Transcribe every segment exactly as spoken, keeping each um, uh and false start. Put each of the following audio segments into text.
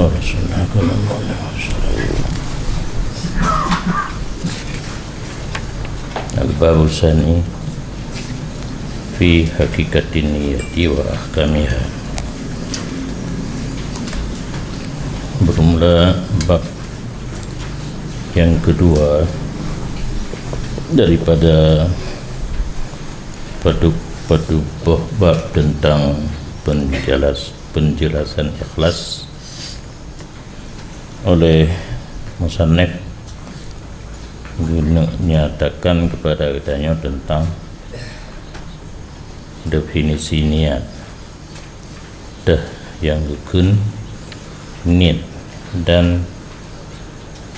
Rasulullah sallallahu alaihi wasallam. Al-babu tsani fi haqiqatin niyati wa ahkamiha. Bermula bab yang kedua daripada padu-, paduboh bab tentang penjelas-, penjelasan ikhlas oleh musannif, geunyatakan kepada geutanyoe tentang definisi niat, teuh nyang geukheun niet dan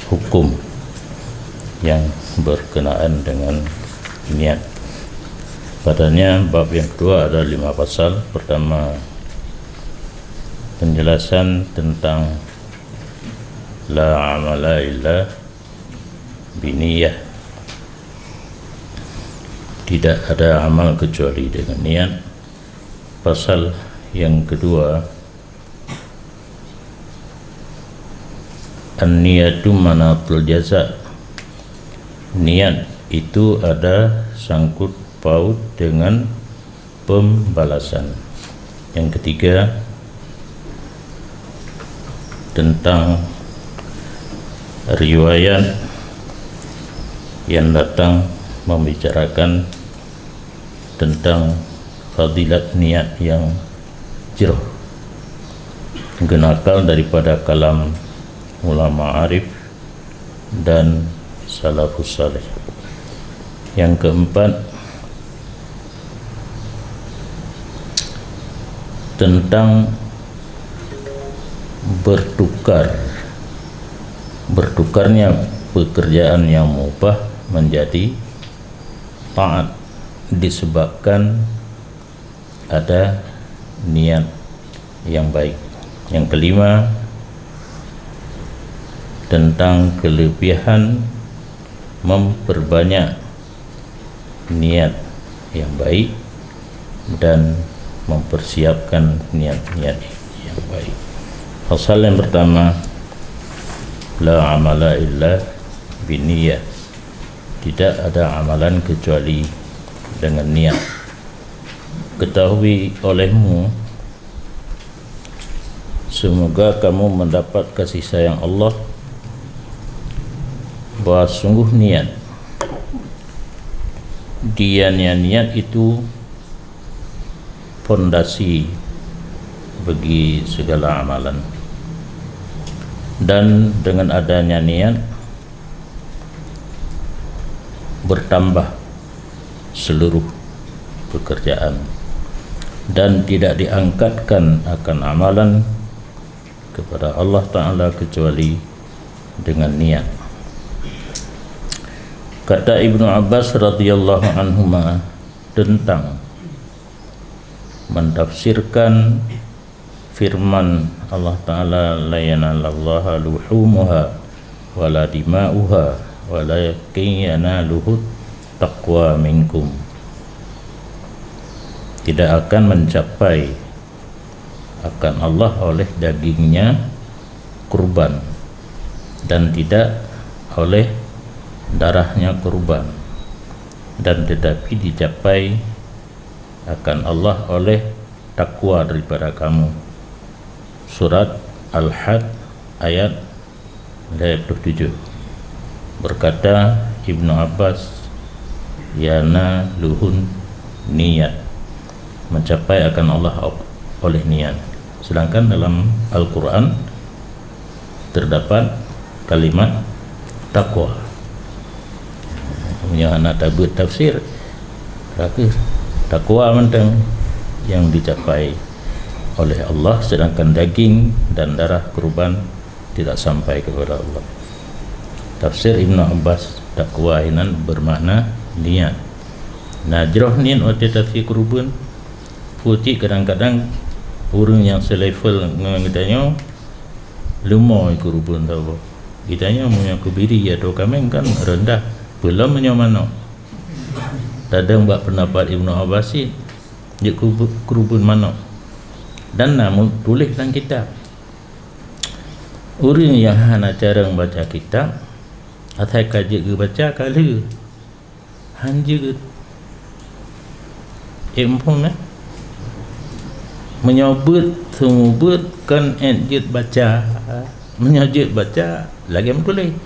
hukum yang berkenaan dengan niat. Padanya bab yang kedua ada lima pasal. Pertama, penjelasan tentang la amala illa biniyah. Tidak ada amal kecuali dengan niat. Pasal yang kedua, an-niyatu manatul jaza. Niat itu ada sangkut paut dengan pembalasan. Yang ketiga, tentang riwayat yang datang membicarakan tentang fadilat niat yang jroh, geunakal daripada kalam ulama arif dan salafus saleh. Yang keempat, tentang bertukar, bertukarnya pekerjaan yang mubah menjadi taat disebabkan ada niat yang baik. Yang kelima, tentang kelebihan memperbanyak niat yang baik dan mempersiapkan niat-niat yang baik. Pasal yang pertama, la amala illa biniyah. Tidak ada amalan kecuali dengan niat. Ketahui olehmu, semoga kamu mendapat kasih sayang Allah, bahwa sungguh niat, dianya niat itu fondasi bagi segala amalan. Dan dengan adanya niat, bertambah seluruh pekerjaan dan tidak diangkatkan akan amalan kepada Allah Ta'ala kecuali dengan niat. Kata Ibnu Abbas radhiyallahu anhuma tentang mentafsirkan firman Allah Ta'ala, "La yanalallaha luhumuha wala dima'uha, walakin yanaluhu taqwa minkum." Tidak akan mencapai akan Allah oleh dagingnya kurban, dan tidak oleh darahnya kurban, dan tetapi dicapai akan Allah oleh takwa daripada kamu. Surat Al-Had ayat lhèe ploh tujoh. Berkata Ibnu Abbas, "Yanaluhun niat." Mencapai akan Allah oleh niat. Sedangkan dalam Al-Quran terdapat kalimat takwa. Meunyoe hana tabeuet tafsir, takwa mantong yang dicapai oleh Allah, sedangkan daging dan darah kurban tidak sampai kepada Allah. Tafsir Ibnu Abbas, takwa inan bermakna niat. Nah, jroh niet watèe tafsir kurban, peucit kadang-kadang ureueng nyang selevel ngon geutanyoe leumo kurban saboh. Geutanyoe meunyoe keu biri atau kaméng kan rendah, peulom meunyoe manok. Tadong bak pendapat Ibnu Abbas cit, jeuet kurban manok. Dan na tuléh lam kitab. Ureuëng nyang hana carông baca kitab, asai ka jeuet geubaca ka lheueh, han jeuet. Ék muphom, eh? Meunyoe beuet, seumeubeuet kon ék jeuet baca. Meunyoe jeuet baca, lagée meutuléh.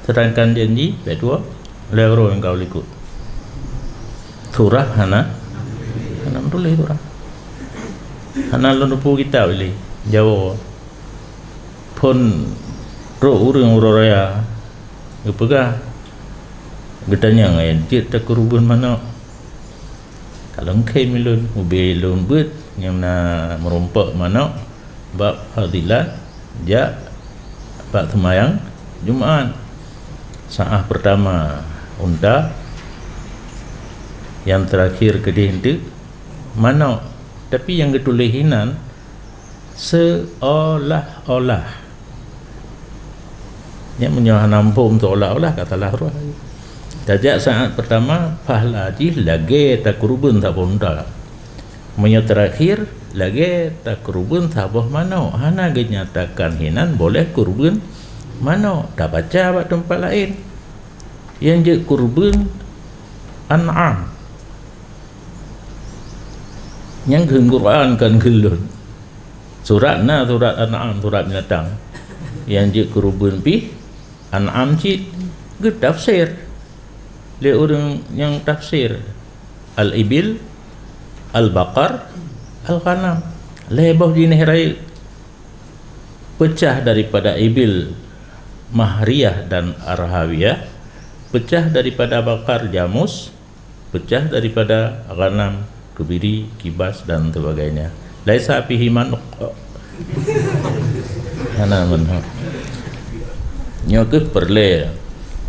Seudangkan janji, bèk tuwoe, lhée uroe nyang ka u likot. Surah hana, hana meutuléh surah. Hana lôn teupeu kitab lé, Jawoe. Phon trok ureuëng uroe raya, geupeugah, geutanyong, "Ék jeuet takeureubeuen manok?" Ka lôn khém lôn, ubé lôn beuet nyang na meurumpok manok bak fadilat jak bak seumayang Jumat. Saah peurtama unta, nyang teurakhir keudeh eunteuk manok. Tapi nyang geutuléh inan seolah-olah. Nyan meunyoe hana muphom seolah-olah ka salah rôh. Tajak saat peurtama, pahala jih lagée takeureubeuen saboh unta. Meunyoe teurakhir, lagée takeureubeuen saboh manok. Hana geunyatakan hinan boleh keureubeuen manok. Tabaca bak teumpat laén. Nyang jeuet keureubeuen an'am. Nyang kheun Quran kon kheun lôn. Surat na, surat An'am, surat binatang. Nyang jeuet keureubeuen pih An'am cit geutafsir lé ureuëng nyang tafsir Al-Ibil, Al-Baqar, Al-Ghanam. Lhée boh jinéh rayeuk peucah daripada ibil mahriyah dan arhawiyah, peucah daripada baqar jamus, peucah daripada ghanam, kebiri, kibas dan sebagainya. Laisa fihi manuk. Hana manuk. Nyoe keuh peureulée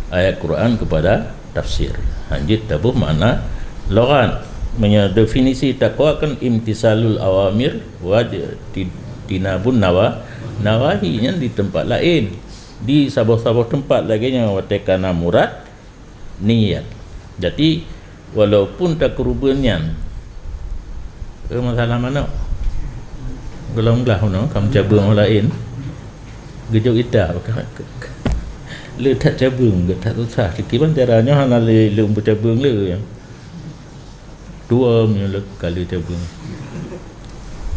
ayat Quran keupada tafsir. Hanjeuet taboh makna lughat. Meunyoe definisi takwa kan imtisalul awamir wa tinabun nawa-, nawahi, nyan di teumpat laén. Di saboh-saboh teumpat lagée nyan watée kana murad niat. Jadi, walaupun takeureubeuen nyan, eh, masalah manok, golom glah unoe ka meucabeueng laén, geujok ita, le that cabeueng, le that susah. Kiban cara nyoe hana le, le meucabeueng le. Dua meunyoe le kali cabeueng.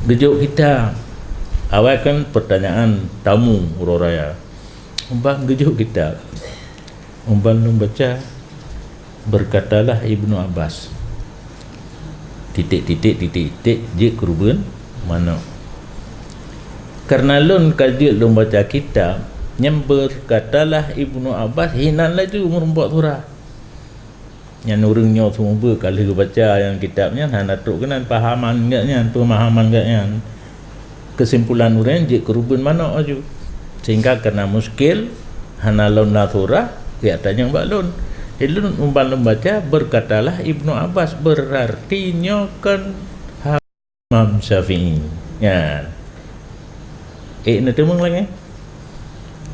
Geujok kita. Awai kan pertanyaan tamu uroe raya. Umbang geujok kita. Umbang lôn baca, berkatalah Ibnu Abbas. Titik, titik, titik, titik, jeuet keureubeuen manok. Karena lôn ka jeuet lôn baca kitab, nyang berkatalah Ibnu Abbas hinan laju meurumpok surah. Nyan ureuëng nyoe seumeubeuet ka lheueh geubaca nyang kitab nyan hana trok keunan pahaman geuh nyan, peumahaman geuh nyan. Keusimpulan ureuëng jeuet keureubeuen manok laju. Sehingga kana muskil, hana lom na surah, geujak tanyong bak lôn. Jadi lôn umban lôn baca, berkatalah Ibnu Abbas, berarti nyoe kan Imam Syafi'i. Nyan. Ék neuteumeung lagée?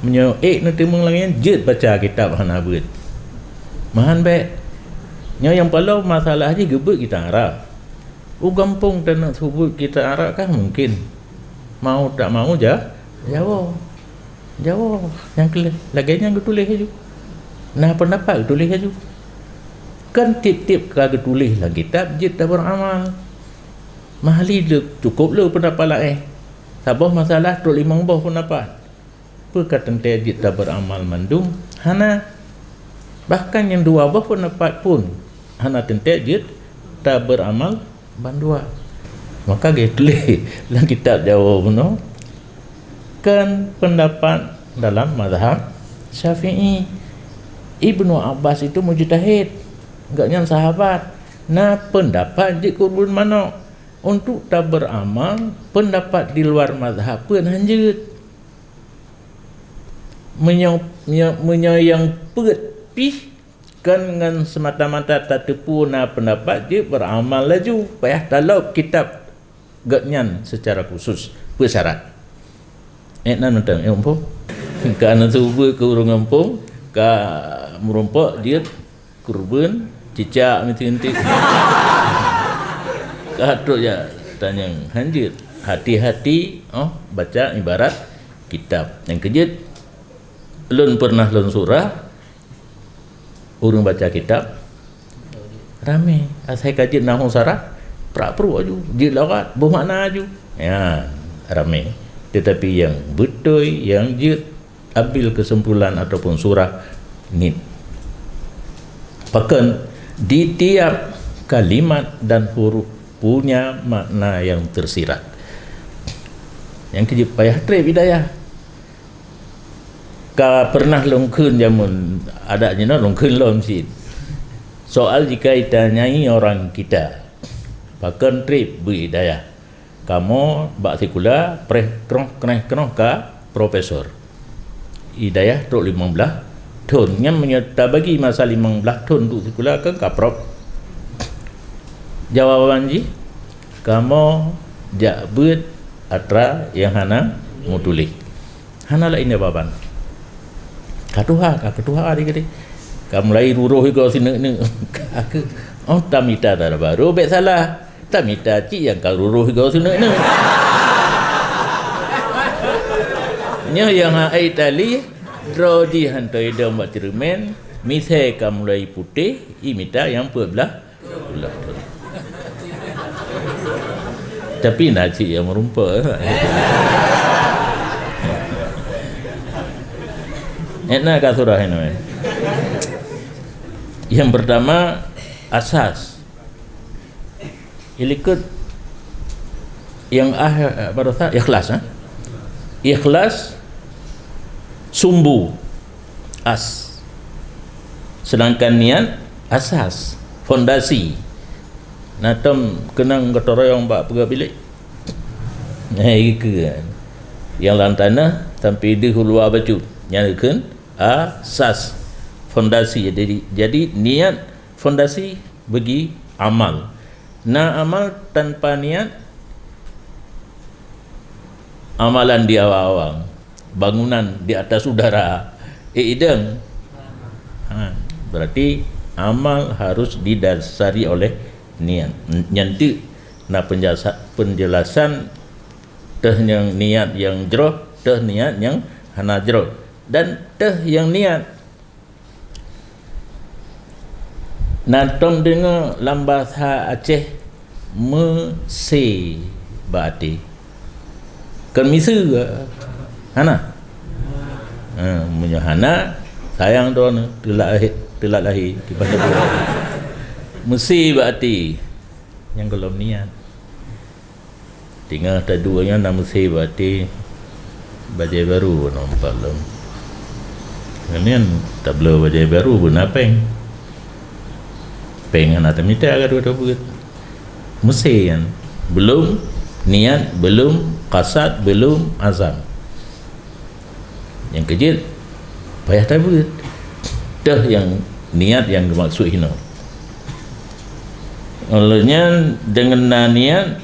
Meunyoe ék neuteumeung lagée nyan, jeuet baca kitab hana beuet. Meuhan bék. Nyoe nyang paloe masalah jih geubeuet kitab Arab. U gampông taneuk subeuet kitab Arab kah mungkin? Mau tak mau ja-, Jawoe. Jawoe. Nyang keu-, lagée nyan geutuléh laju. Na peundapat geutuléh laju. Kan tieb-tieb ka geutuléh lam kitab jeuet tabeuramal. Mahali le, cukôp le peundapat laén. Saboh masalah trok limong boh peundapat. Peu ka teuntée jeuet tabeuramal mandum? Hana. Bahkan nyang dua boh peundapat pun hana teuntée jeuet tabeuramal bandua. Maka geutuléh lam kitab Jawoe bunoe, kan peundapat dalam mazhab Syafi'i. Ibnu Abbas itu mujtahid, gobnyan sahabat. Na peundapat jeuet keureubeuen manok. Untuk tabeuramal, peundapat di luar mazhab pun hanjeuet. Meunyoe, meunyoe, meunyoe nyang peuet pih kon ngon seumata-mata tateupeue na peundapat jeuet beuramal laju, payah talop kitab gobnyan seucara khusus, peue syarat. Ék nan mantong, ék muphom. Ka na subeuet keu ureuëng gampông, ka meurumpok jeuet keureubeuen, cicak meutintik. Ka trok jak tanyong hanjeuet. Hati-hati, oh, baca ibarat kitab. Nyang keujeuet, lôn peureunah lôn surah, ureuëng baca kitab ramé. Asai ka jeuet nahu sarah, prak pruek aju, jeuet laghat, boh makna aju. Ya, ramé. Tetapi nyang beutôi, nyang jeuet ambil kesimpulan ataupun surah nit. Pakon di tiap kalimat dan huruf punya makna yang tersirat. Nyang keujeuet payah treb hidayah. Ka pernah lôn kheun jameun adak jinoe lôn kheun lom cit. Soal jika ditanyai orang kita, pakon treb beu hidayah. Kamoe bak sikula preh kroh kreh kroh ka profesor. Hidayah trok limong blaih thon. Nyan meunyoe tabagi masa limong blaih thon untuk sikula kan ka prof. Jawaban jih, kamoe jak beuet atra nyang hana meutuléh. Hana laén jawaban. Ka tuha, ka tuha di gede. Ka mulai ruroh igoe sineuk-neuk. Ka ke, oh, tamita dara baru, bék salah. Tamita cit nyang ka ruroh igoe sineuk-neuk. Nyoe nyang hai tali, droe jih hantom idong bak ceureumen, misée ka mulai putéh, imita nyang peuet blaih. Tapi na cit nyang meurumpok, eh. Nyang na ka surah nyoe. Yang pertama, asas. Ilikot yang ah, eh, barosa ikhlas, eh? Ikhlas sumbu. As. Sedangkan niat asas, fondasi. Na tom keunong gotong royong bak peugah bilék. Nah, ikeue kan. Yang lam tanah sampai di huluwa bacut. Nyang kheun asas, fondasi. Jadi, jadi niat fondasi bagi amal. Na amal tanpa niat, amalan di awang-awang, bangunan di atas udara, eh, ideng. Ha, berarti amal harus didasari oleh niat. Nyan teuk na penjasa-, penjelasan teuh nyang niat nyang jroh, teuh niat nyang hana jroh, dan teuh nyang niat. Na tom deungoe lam basa Aceh meusé bak até. Kon miseue, hana? Ha, meunyoe hana, sayang droeneuh teulat lahé, teulat lahé. Meusé bak até. Nyang gohlom niat. Teungoh taduek nyan na meusé bak até bajée barô na umpat lom. Nyan tabloe bajée barô beuna péng. Péng hana tamita ka dua tabeuet. Meusé nyan. Belum niat, belum kasad, belum azam. Nyang keujeuet payah tabeuet. Teuh nyang niat nyang geumaksud hinoe. Oleh nyan deungon na niat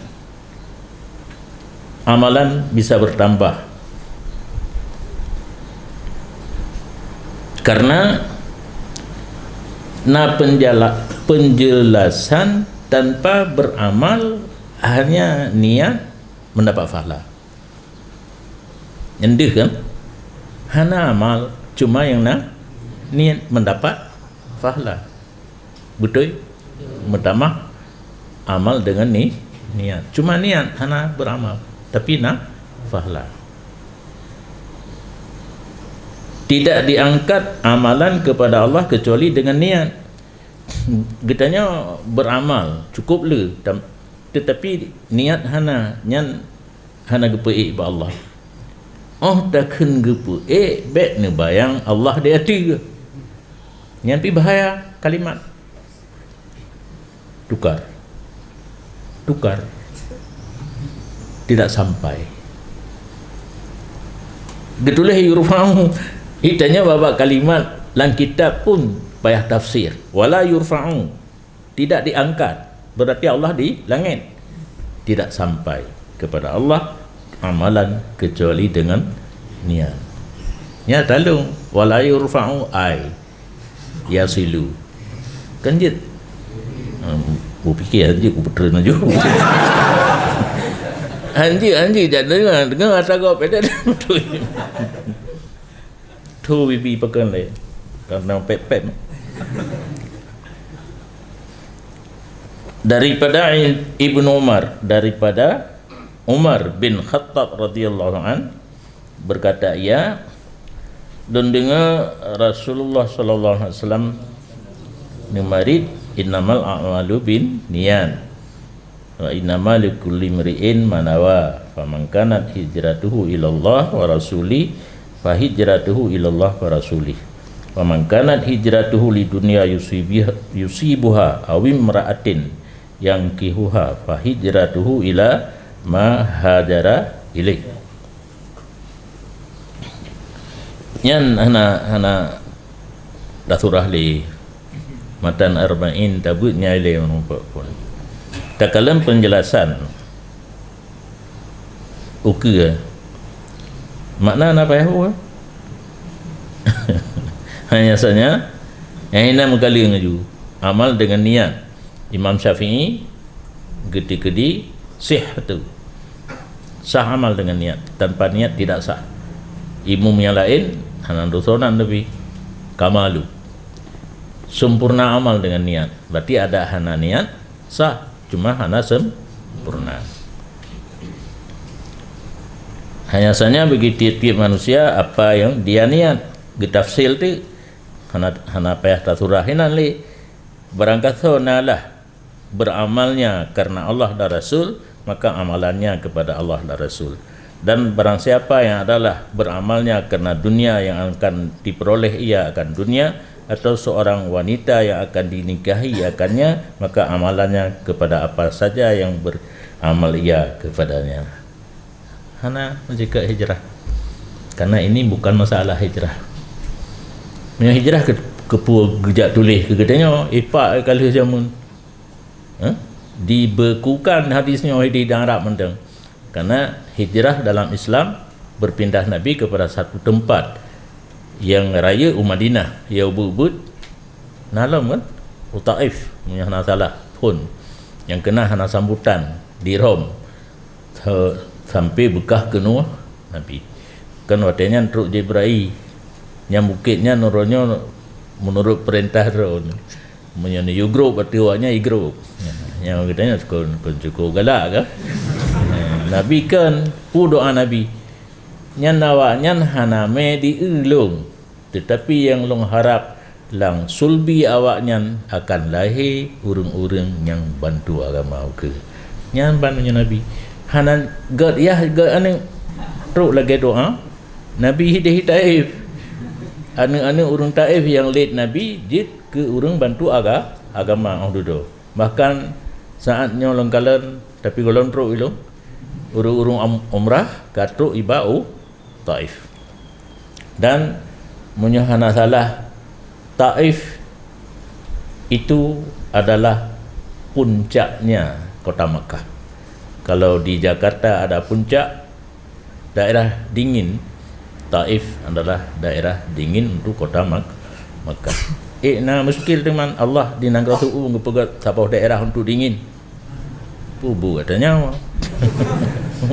amalan bisa bertambah. Karena na penjala-, penjelasan tanpa beramal hanya niat mendapat pahala. Nyan deuh kan? Hana amal, cuma nyang na niat mendapat pahala. Beutôi? Meutamah amal deungon ni-, niat. Cuma niat hana beramal, tapi na pahala. Tidak diangkat amalan kepada Allah kecuali dengan niat. Geutanyoe beramal cukup le, tam-, tetapi niat hana, nyan hana geupeuék bak Allah. Óh takheun geupeuék, bék neubayang Allah di ateueh. Nyan pi bahaya kalimat. Tukar. Tukar. Tidak sampai. Geutuléh yurfa'u. Itanya babak kalimat lam kitab pun payah tafsir. Wala yurfa'u. Tidak diangkat. Berarti Allah di langit. Tidak sampai kepada Allah amalan kecuali dengan niat. Ya, talung. Wala yurfa'u ai. Yasilu. Kan jeuet? Hmm, kupikir jeuet, kupeutrön laju. Anjing, anjing, jak deungoe, deungoe asa gob, eh, dah beutôi. Thu bibi pakon lé. Karena pep-pep. Daripada Ibnu Umar, daripada Umar bin Khattab radhiyallahu an, berkata ia, lôn deungoe Rasulullah sallallahu alaihi wasallam neumarit, "Innamal a'malu bin niyat, wa innama likulli imri'in ma nawa, faman kanat hijratuhu ilallah wa rasulih, fa hijratuhu ilallah wa rasulih, wa man kanat hijratuhu lidunya yusibiha, yusibuha awimra'atin yankihuha, fa hijratuhu ila ma hajara ilaih." Nyan hana, hana tasurah lé. Matan Arba'in tabeuet nyan lé meureumpok phon. Takalon penjelasan. Ukeue. Makna na payah ukeue. Hanya saja, nyang hina meugaleng laju. Amal dengan niat. Imam Syafi'i geuti-geuti sih tu. Sah amal dengan niat. Tanpa niat tidak sah. Imum yang lain hana dosa nan lebih kamalu. Sempurna amal dengan niat. Berarti ada hana niat, sah. Cuma hana sempurna. Hanya saja bagi tiap-tiap manusia apa yang dia niat. Geutafsil tu hana, hana payah tasurah inan lé. Barang kasoe na lah beramalnya karena Allah dan Rasul, maka amalannya kepada Allah dan Rasul. Dan barang siapa yang adalah beramalnya karena dunia yang akan diperoleh ia akan dunia, atau seorang wanita yang akan dinikahi akannya, maka amalannya kepada apa saja yang beramal ia kepadanya. Hana meujeuet hijrah. Karena ini bukan masalah hijrah. Meunyoe hijrah ke, keupeue geujak tuléh keu geutanyoe, ipak ka lheueh jameun. Hah? Dibekukan hadis nyoe di dalam Arab mantong. Karena hijrah dalam Islam berpindah Nabi kepada satu tempat yang raya u Madinah, ya ubit-ubit na lom kan? U Taif, meunyoe hana salah, phon. Nyang keunan hana sambutan di Rom. Sa-, sampai beukah keunoe Nabi. Kan watée nyan trok Jibril. Nyang bukét nyan uroe nyoe meunurot peurintah droe. Meunyoe neuyue grob ateueh awaknyan, ie grob. Nyang geutanyoe kon, kon cukôp galak kah? Nabi kan, peue doá Nabi? Nyan awaknyan hana mé di ulôn, teutapi nyang lôn harab lam sulbi awaknyan akan lahé ureuëng-ureuëng nyang bantu agama ukeue. Nyan ban meunyoe Nabi. Hana gét yah gét aneuëk trok lagée doá. Nabi hideh Taif. Aneuëk-aneuëk ureuëng Taif nyang lét Nabi jeuet keu ureuëng bantu aga-, agama óh dudoe. Bahkan saat nyoe lôn kalon, tapi gohlom trok ilong, ureuëng-ureuëng um-, umrah ka trok iba u Taif. Dan meunyoe hana salah, Taif itu adalah puncaknya kota Makkah. Kalau di Jakarta ada puncak, daerah dingin, Taif adalah daerah dingin untuk kota Mak-, Makkah. Eh, na muskil teuma Allah di nanggroe teu'u geupeugah saboh daerah untuk dingin. Pubu katanya.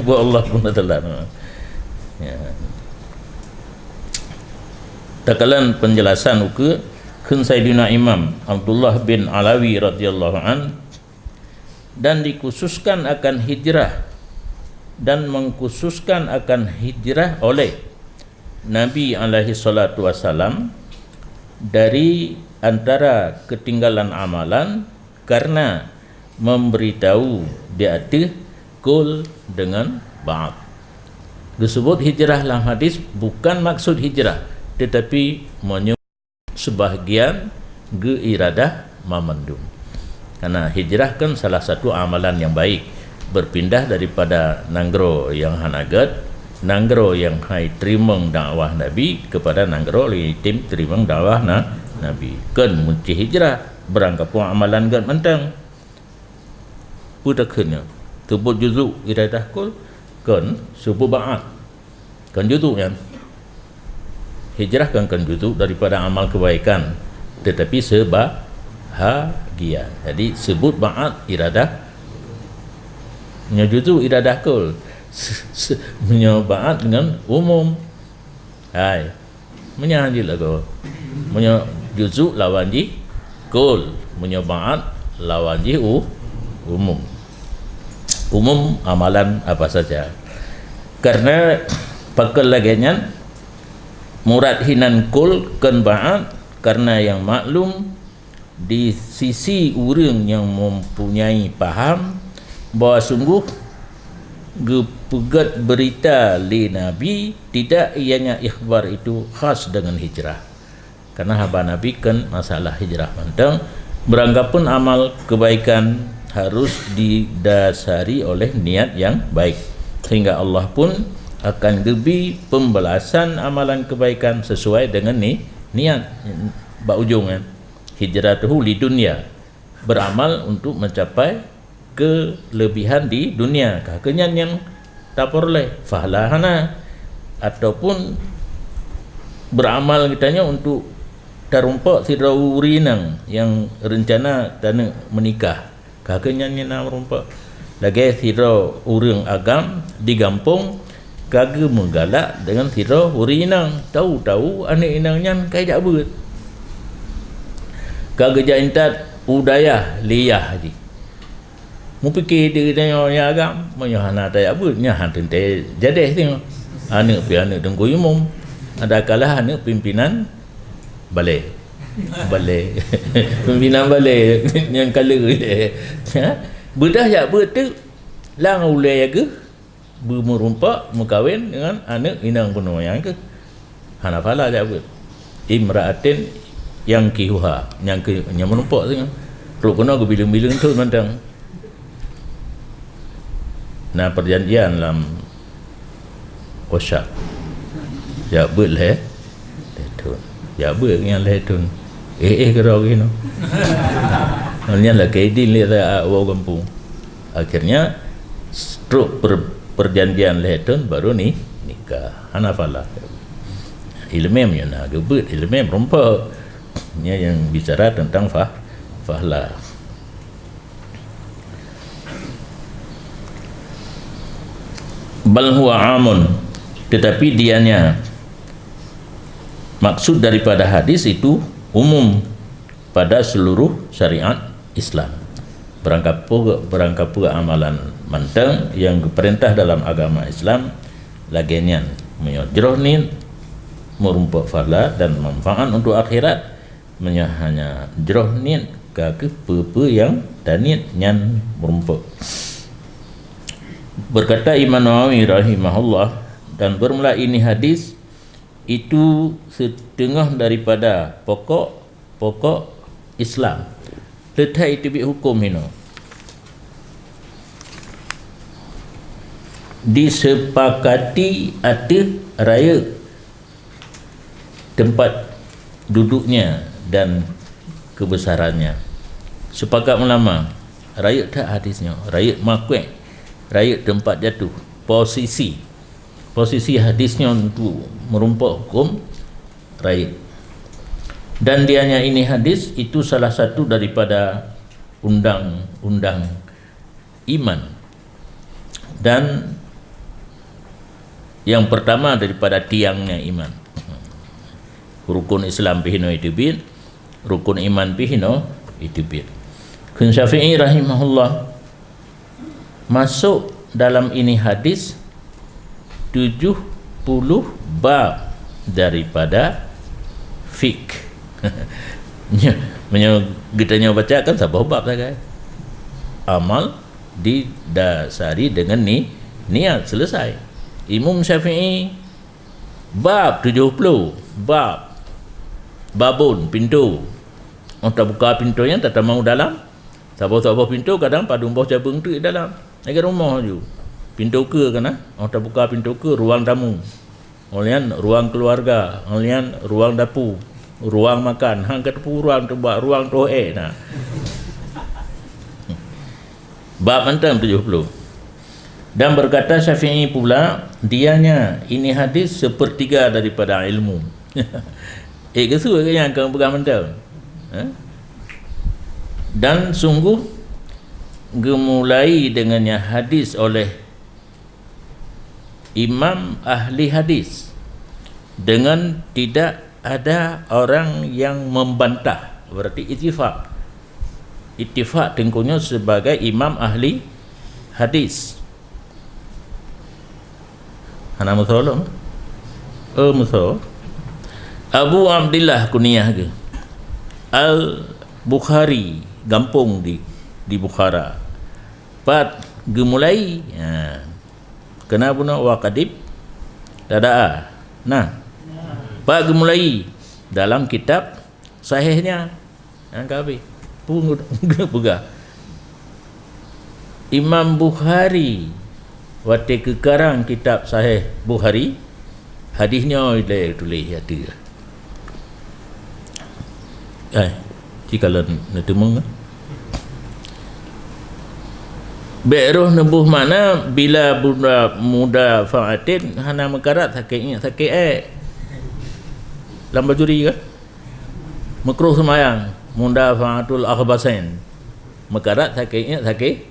Buat Allah pun telat. Ya. Takalon penjelasan ukeue kheun Saidina Imam Abdullah bin Alawi radhiyallahu an, dan dikhususkan akan hijrah, dan mengkhususkan akan hijrah oleh Nabi alaihi salatu wasalam dari antara ketinggalan amalan karena memberitahu di ateueh kul dengan ba'd. Disebut hijrah lam hadis bukan maksud hijrah, tetapi meunyoe sebahagian geuiradah mamandum. Karena hijrah kan salah satu amalan yang baik, berpindah daripada nanggroe nyang hana gét, nanggroe nyang hai teurimong dakwah Nabi, kepada nanggroe nyang tem-, teurimong dakwah na-, Nabi. Kan meusti hijrah, beurangkapeue amalan gét mantong. Peue takheun nyoe? Seubut juzuk iradah kul, kon seubut ba'at. Kon juzuk nyan. Hijrah kan kon juzuk daripada amal kebaikan, tetapi sebahagian. Jadi seubut ba'at iradah, nyoe juzuk iradah kul. Se-, se-, meunyoe ba'at ngon umum. Hai. Meunyoe hanjeuet lagoe. Meunyoe juzuk lawan jih kul. Meunyoe ba'at lawan jih u-, umum. Umum amalan apa saja. Karena pakon lagée nyan, murad hinan kul kon ba'at, karena nyang maklum di sisi ureuëng nyang mempunyai paham bahwa sungguh geupeugét beurita lé Nabi, tidak ianya ikhbar itu khas dengan hijrah. Karena haba Nabi kon masalah hijrah mantong, beurangkapeuen amal kebaikan harus didasari oleh niat yang baik, sehingga Allah pun akan geubri pembalasan amalan kebaikan sesuai dengan ni-, niat. Bak ujong nyan, hijratuhu lidunya, beramal untuk mencapai kelebihan di dunia, ka keuh nyan nyang tapeureulée, fahla hana, ataupun beramal geutanyoe untuk tarumpok sidroe ureuëng inong nyang reuncana taneuk meunikah, ka keuh nyan nyang na meurumpok. Lagée sidroe ureuëng agam di gampông ka geumeugalak deungon sidroe ureuëng inong, tahu-tahu aneuëk inong nyan ka jak beuet. Ka geujak intat u dayah lé yah jih. Mupike di tanyoe nyang agam, meunyoe hana tajak beuet, nyan han teuntée jadeh singoh. Aneuëk pih aneuëk teungku imum, adakalah aneuëk pimpinan balée. Balée. Pimpinan balée nyang ka le. Ha? Beudah jak beuet teuk, lam ulée geuh beumeurumpok meukawen deungon aneuëk inong bunoe nyang keuh. Hana phala jak beuet. Imra'atin yankihuha, nyang keu-, nyang meurumpok singoh. Trok keunoe geubileueng-bileueng thon mantong. Na perjanjian lam wasyat. Jak beuet lhée, lhée thon. Jak beuet nyan lhée thon. Eh, eh, keudroe keunoe. Nyan lakée idin lé sa-, woe gampông. Akhirnya, trok per-, perjanjian lhée thon baru ni-, nikah. Hana phala. Ileumé meunyoe na geubeuet, ileumé meurumpok. Nyan nyang bicara tentang fah-, fahla. Bal huwa amun, tetapi dianya maksud daripada hadis itu umum pada seluruh syariat Islam. Beurangkapeue, beurangkapeue amalan mantong nyang geupeurintah dalam agama Islam lagée nyan, meunyoe jroh niet meurumpok fahla dan manfaat untuk akhirat, meunyoe hanya jroh niet ka keuh peue-peue nyang taniet nyan meurumpok. Berkata Imam Nawawi rahimahullah, dan bermula ini hadis itu seteungoh daripada pokok-pokok Islam. Leutai teubiet huköm hinoe. Disepakati ateueh rayeuk tempat duduknya dan kebesarannya. Sepakat ulama, rayeuk that hadis nyoe, rayeuk makuek, rayeuk tempat jatuh, posisi. Posisi hadis nyoe untuk meurumpok huköm rayeuk. Dan dianya ini hadis itu salah satu daripada undang-undang iman. Dan yang pertama daripada tiangnya iman. Rukun Islam pih hinoe iteubiet, rukun iman pih hinoe iteubiet. Kheun Syafi'i rahimahullah, masuk dalam ini hadis tujuh puluh bab daripada fik. Meunyoe geutanyoe baca kan saboh bab sagai. Amal didasari dengan ni-, niat, selesai. Imam Syafi'i bab tujuh puluh, bab, babun, pintu. Oh, tabuka pintu nyan, tatamong dalam. Saboh-saboh pintu kadang padum boh cabeueng teuk dalam. Lagée rumoh ju. Pintu keue kana, oh, tabuka pintu keue ruang tamu. Oh, nyan ruang keluarga, oh, nyan ruang dapu, ruang makan. Hang ka teupeu ruang, teuba ruang toh ék na. Bab mantong tujuh puluh. Dan berkata Syafi'i pula, dianya ini hadis sepertiga daripada ilmu. Eh, geusue ke nyang ka peugah mantong? Ha? Dan sungguh geumulai dengannya hadis oleh imam ahli hadis dengan tidak ada orang yang membantah. Berarti ittifaq. Ittifaq Teungku nyoe sebagai imam ahli hadis. Hana meusoe lom? Oh, meusoe. Abu Abdillah kunyah geuh. Al-Bukhari, gampông di, di Bukhara. Pat geumulai, ha. Keunan bunoe wa qad ibtada'a. Nah. Pat geumulai dalam kitab sahihnya. Nyang ka habéh. Peue geupeugah? Imam Bukhari watée geukarang kitab Sahih Bukhari, hadis nyoe lé tuléh ateueh. Eh, ci kalon neuteumeung. Bék roh neuboh makna bila muda, mudafa'atin hana meukarat sakét ingat sakét ék. Lam Bajuri kan? Meukruh seumayang, mudafa'atul akhbasain. Meukarat sakét ingat sakét.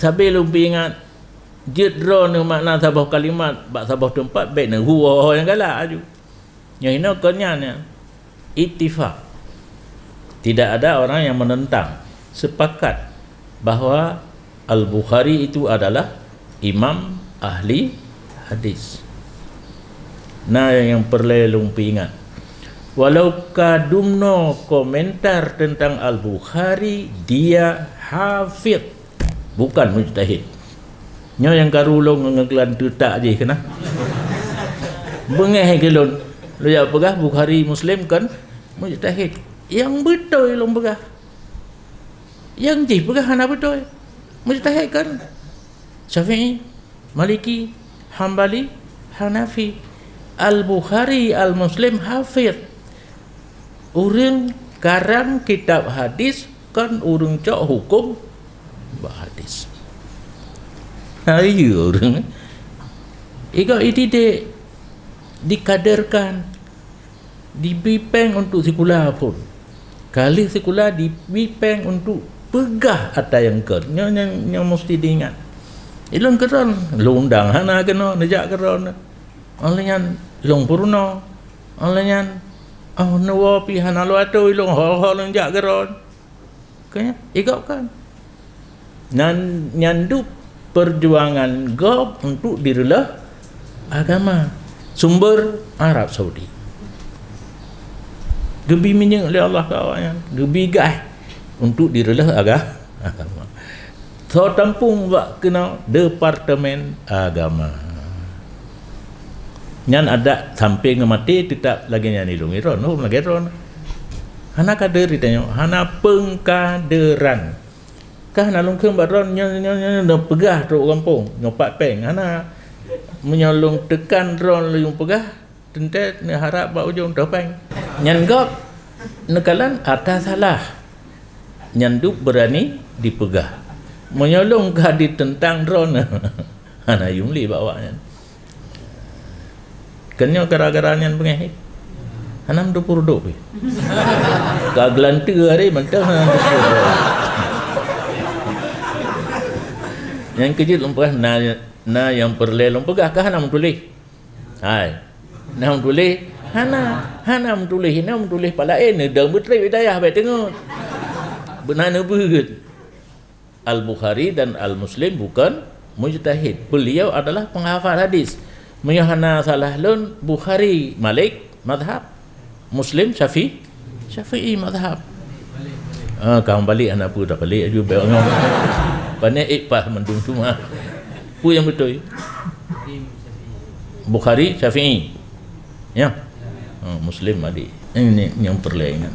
Sabe lôn peuingat, jeuet droeneuh makna saboh kalimat bak saboh teumpat, bék neuhu ho-ho nyang galak aju. Nyoe hinoe kon nyan, ya. Ittifaq. Tidak ada orang yang menentang. Sepakat bahwa Al-Bukhari itu adalah imam ahli hadis. Nah, nyang peureulée lôn peuingat. Walau ka dumnoe komentar tentang Al-Bukhari, dia hafidh. Bukan mujtahid. Nyoe nyang karu lôn ngon geulan teutak jih keunan. Beungéh keu lôn. Lôn jak peugah Bukhari Muslim kon mujtahid. Nyang beutôi lôn peugah. Nyang jih peugah hana beutôi. Mujtahid kon Syafi'i, Maliki, Hambali, Hanafi. Al-Bukhari, Al-Muslim, Hafidh. Ureuëng karang kitab hadis kon ureuëng cok huköm bak hadis. Hai ureuëng. Iga ididik, dikaderkan, dibi péng untuk sikula pun. Ka lheueh sikula dibi péng untuk peugah ata nyang kon. Nyoe nyang, nyang musti diingat. Ilôn keudroe, lôn undang hana keunoe, neujak keudroe. Óh lheueh nyan lôn peurunoe. Óh lheueh nyan, oh, neuwoe pih hana lôn atô ilôn ho-ho lôn jak keudroe. Keu nyan, igob kan. Nan nyan dub perjuangan gob untuk direuleuh agama. Sumber Arab Saudi. Geubi minyeuk lé Allah keu awaknyan, geubi gaih untuk direuleuh aga-, agama. Soe tampung bak keunoe Departemen Agama. Nyan adak sampai ngon maté teutap lagée nyan ilôn iron, oh, lagée ron. Hana kader geutanyoe, hana peungkaderan. Kah na lôn kheun bak droe nyoe, nyoe, nyoe, nyoe, neupeugah trok gampông, nyoe pat péng, hana. Meunyoe lôn teukan droe lôn peugah, teuntée neuharab bak ujong toh péng. Nyan gob neukalon ata salah. Nyan dub beurani dipeugah. Meunyoe lôn ka diteuntang droe, hana yum lé bak awaknyan. Keunyoe gara-gara nyan beungéh, hana meuteupeue reudok pih. Ka geulanteue hari mantong hana meuteupeue reudok. Nyang keujeuet lôn peugah na, na nyang peureulée lôn peugah ka hana meutuléh. Hai. Na meutuléh? Hana. Hana meutuléh, na meutuléh palaén, neudong beutreb hidayah bék teungeut. Beuna neubeuet. Al-Bukhari dan Al-Muslim bukan mujtahid. Beliau adalah penghafal hadis. Meunyoe hana salah lôn, Bukhari Malik mazhab, Muslim Syafi-, Syafi'i mazhab. Ah, ka balik hana peue dah balik aju bék ngon. Pané ék pah mandum cuma. Peue nyang beutôi? Bukhari Syafi'i. Ya. Ah, Muslim adik. Ini nyang peureulée ingat.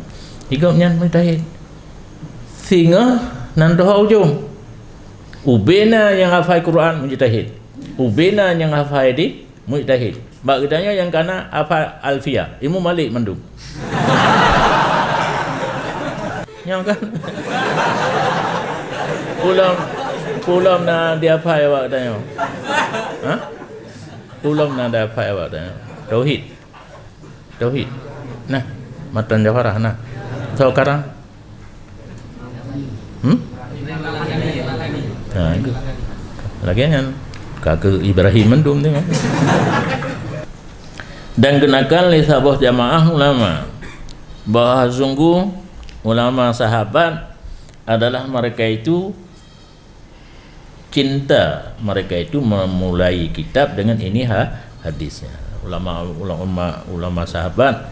Igob nyan mujtahid. Singoh nan doho ujong. Ubena nyang hafai Quran mujtahid. Ubena nyang hafai di mujtahid. Bak geutanyoe nyang kana hafai Alfiyah, Imam Malik mandum. Nyoe kan? Ulom, ulom na dihafai bak geutanyoe. Ha? Ulom na dihafai bak geutanyoe. Tauhid. Tauhid. Nah, matan Jafarah nah. Soe karang? Hmm? Nah, itu. Lagée nyan Ka keu Ibrahim mandum tengok. Dan geunakal lé saboh jamaah ulama bahwa sungguh ulama sahabat adalah mereka itu cinta, mereka itu memulai kitab dengan ini ha-, hadisnya. Ulama, ulama, ulama sahabat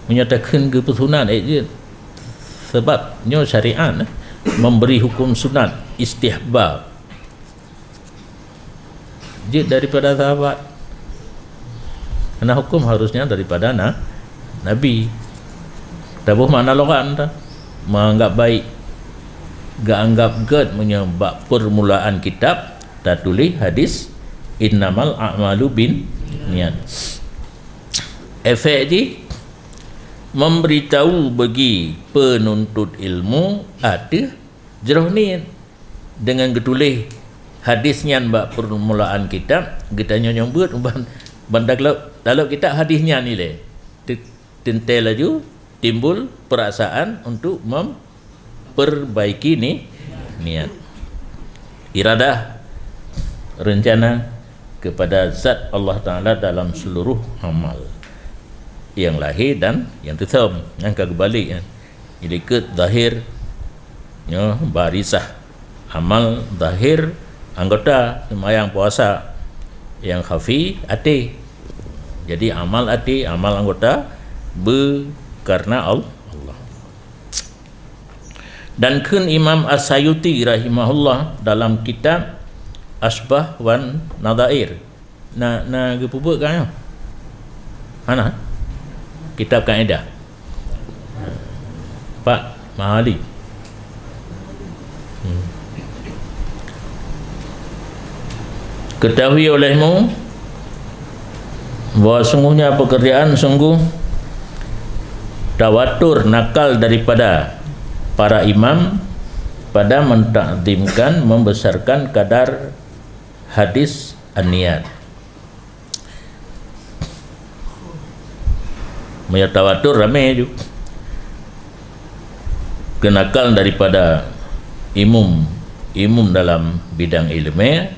menyatakan kepeusunan, eh, dia, sebab nyoe syariat, eh, memberi hukum sunat, istihbab. Jeuet daripada sahabat. Karena hukum harusnya daripada na-, Nabi. Taboh makna lughat ta. Menganggap baik. Geuanggap gét meunyoe bak permulaan kitab tatuléh hadis, "Innamal a'malu bin niat." Efek jih, memberitahu bagi penuntut ilmu ateueh jroh niet. Deungon geutuléh hadis nyan bak permulaan kitab, geutanyoe nyang beuet ban, ban taklok, taklok kitab hadis nyan ilée. Te-, teuntée laju timbul perasaan untuk memperbaiki ni-, niat. Iradah, rencana kepada zat Allah Taala dalam seluruh amal. Nyang lahé dan nyang teuthom, nyang ka geubalik nyan. Jadi, ikot zahir, nyoe barisah. Amal zahir, anggota, seumayang, puasa. Nyang khafi, até. Jadi, amal até, amal anggota, beu karena Al-, Allah. Dan kheun Imam As-Sayuti rahimahullah dalam kitab Asbah wan Nadhair, Na, na geupeubuet ka nyoe? Hana? Kitab Kaidah. Pak Mahali. Hmm. Ketahui olehmu bahwa sungguhnya pekerjaan sungguh tawatur nakal daripada para imam pada mentakzimkan, membesarkan kadar hadis an-niat. Meunyoe tawatur ramé ju. Keunakal daripada imum, imum dalam bidang ileumé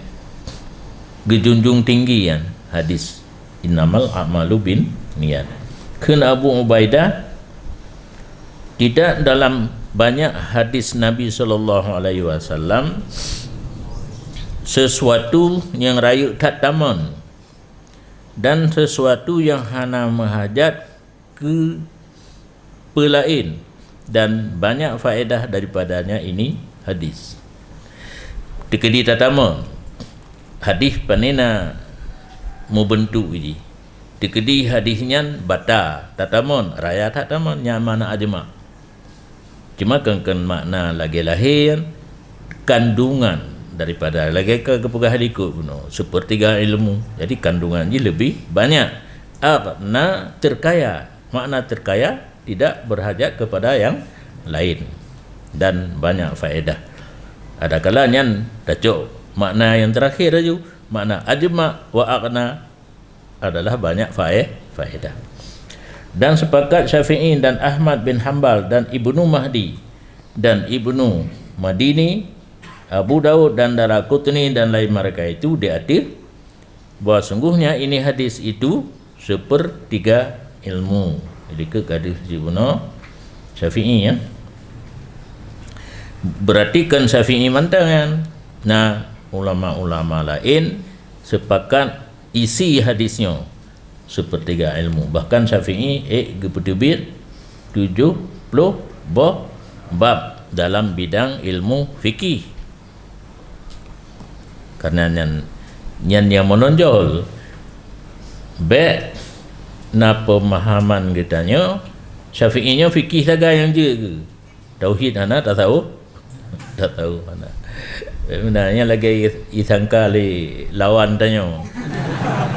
geujunjung tinggi nyan hadis, "Innamal a'malu bin niyat." Kheun Abu Ubaidah, tidak dalam banyak hadis Nabi sallallahu alaihi wasallam sesuatu nyang rayeuk that tamong dan sesuatu nyang hana meuhajat keu peulaén, dan banyak faedah daripadanya ini hadis. Teukeudi tatamong hadis panena meubeuntuk jih. Teukeudi hadis nyan bata tatamong, raya that tamong, nyan makna ajma. Cuma kon, kon makna lagée lahé nyan, kandungan daripada lagée ka geupeugah likot bunoe, seupeurtiga ilmu. Jadi kandungan jih leubeh banyak. Aghna, terkaya. Makna terkaya tidak berhajat kepada yang lain dan banyak faedah. Adakala nyan tacok makna yang terakhir laju, makna ajma wa aghna adalah banyak fae-, faedah. Dan sepakat Syafi'i dan Ahmad bin Hambal dan Ibnu Mahdi dan Ibnu Madini, Abu Daud dan Daraqutni dan lain mereka itu di ateueh, bahwa sungguhnya ini hadis itu sepertiga ilmu. Jadi, keu gadoh jibunoe Syafi'i, ya. Berarti kon Syafi'i mantong nyan. Nah, ulama-ulama laén sepakat isi hadis nyoe sepertiga ilmu. Bahkan Syafi'i ék geupeuteubiet tujoh ploh boh bab dalam bidang ilmu fikih. Karena nyan, nyan nyang meunonjol bék na peumahaman geutanyoe, Syafi'i nyoe fikih sagai nyang jeuet geuh. Tauhid hana, tasawuf, tasawuf hana. Sebenarnya lagée disangka lé lawan tanyoe.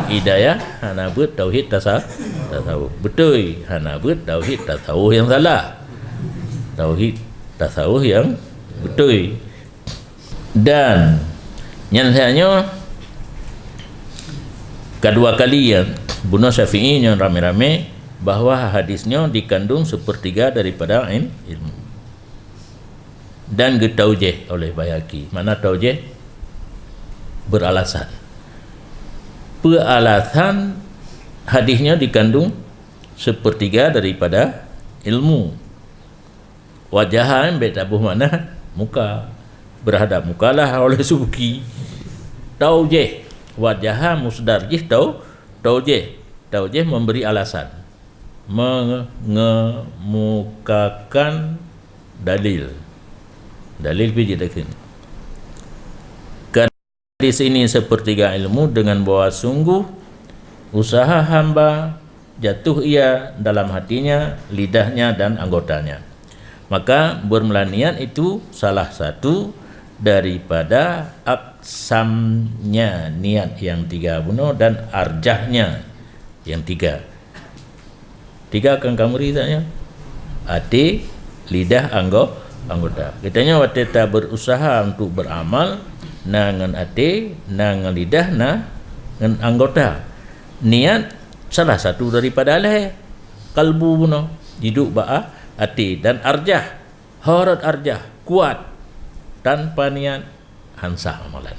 Hidayah hana beuet tauhid tasa-, tasawuf. Beutôi, hana beuet tauhid tasawuf nyang salah. Tauhid tasawuf nyang beutôi. Dan nyan saja nyoe kedua kali ya bunoe Syafi'i nyoe ramé-ramé bahwa hadis nyoe dikandung sepertiga daripada il-, ilmu. Dan geutaujéh oleh Baihaqi. Makna taujéh? beralasan. Peue alasan hadis nyoe dikandung sepertiga daripada ilmu. Wajaha bèk taboh makna muka. Berhadap mukalah oleh Subki. Taujih. Wajaha musdar jih tau, taujih. Taujih memberi alasan. Mengemukakan dalil. Dalil pih jeuet takheun. Hadis ini sepertiga ilmu dengan bahwa sungguh usaha hamba jatuh ia dalam hatinya, lidahnya, dan anggotanya. Maka bermula niat itu salah satu daripada aksamnya niat yang tiga bunoe dan arjahnya yang tiga. Tiga kan kamuri zatnya. Até, lidah, anggo-, anggota. Geutanyoe watèe ta berusaha untuk beramal, na ngon até, na ngon lidah, na ngon anggota. Niat salah satu daripada lhèe. Kalbu bunoe, jiduek bak a-, até dan arjah. Harot arjah, kuat. Tanpa niat, han sah amalan.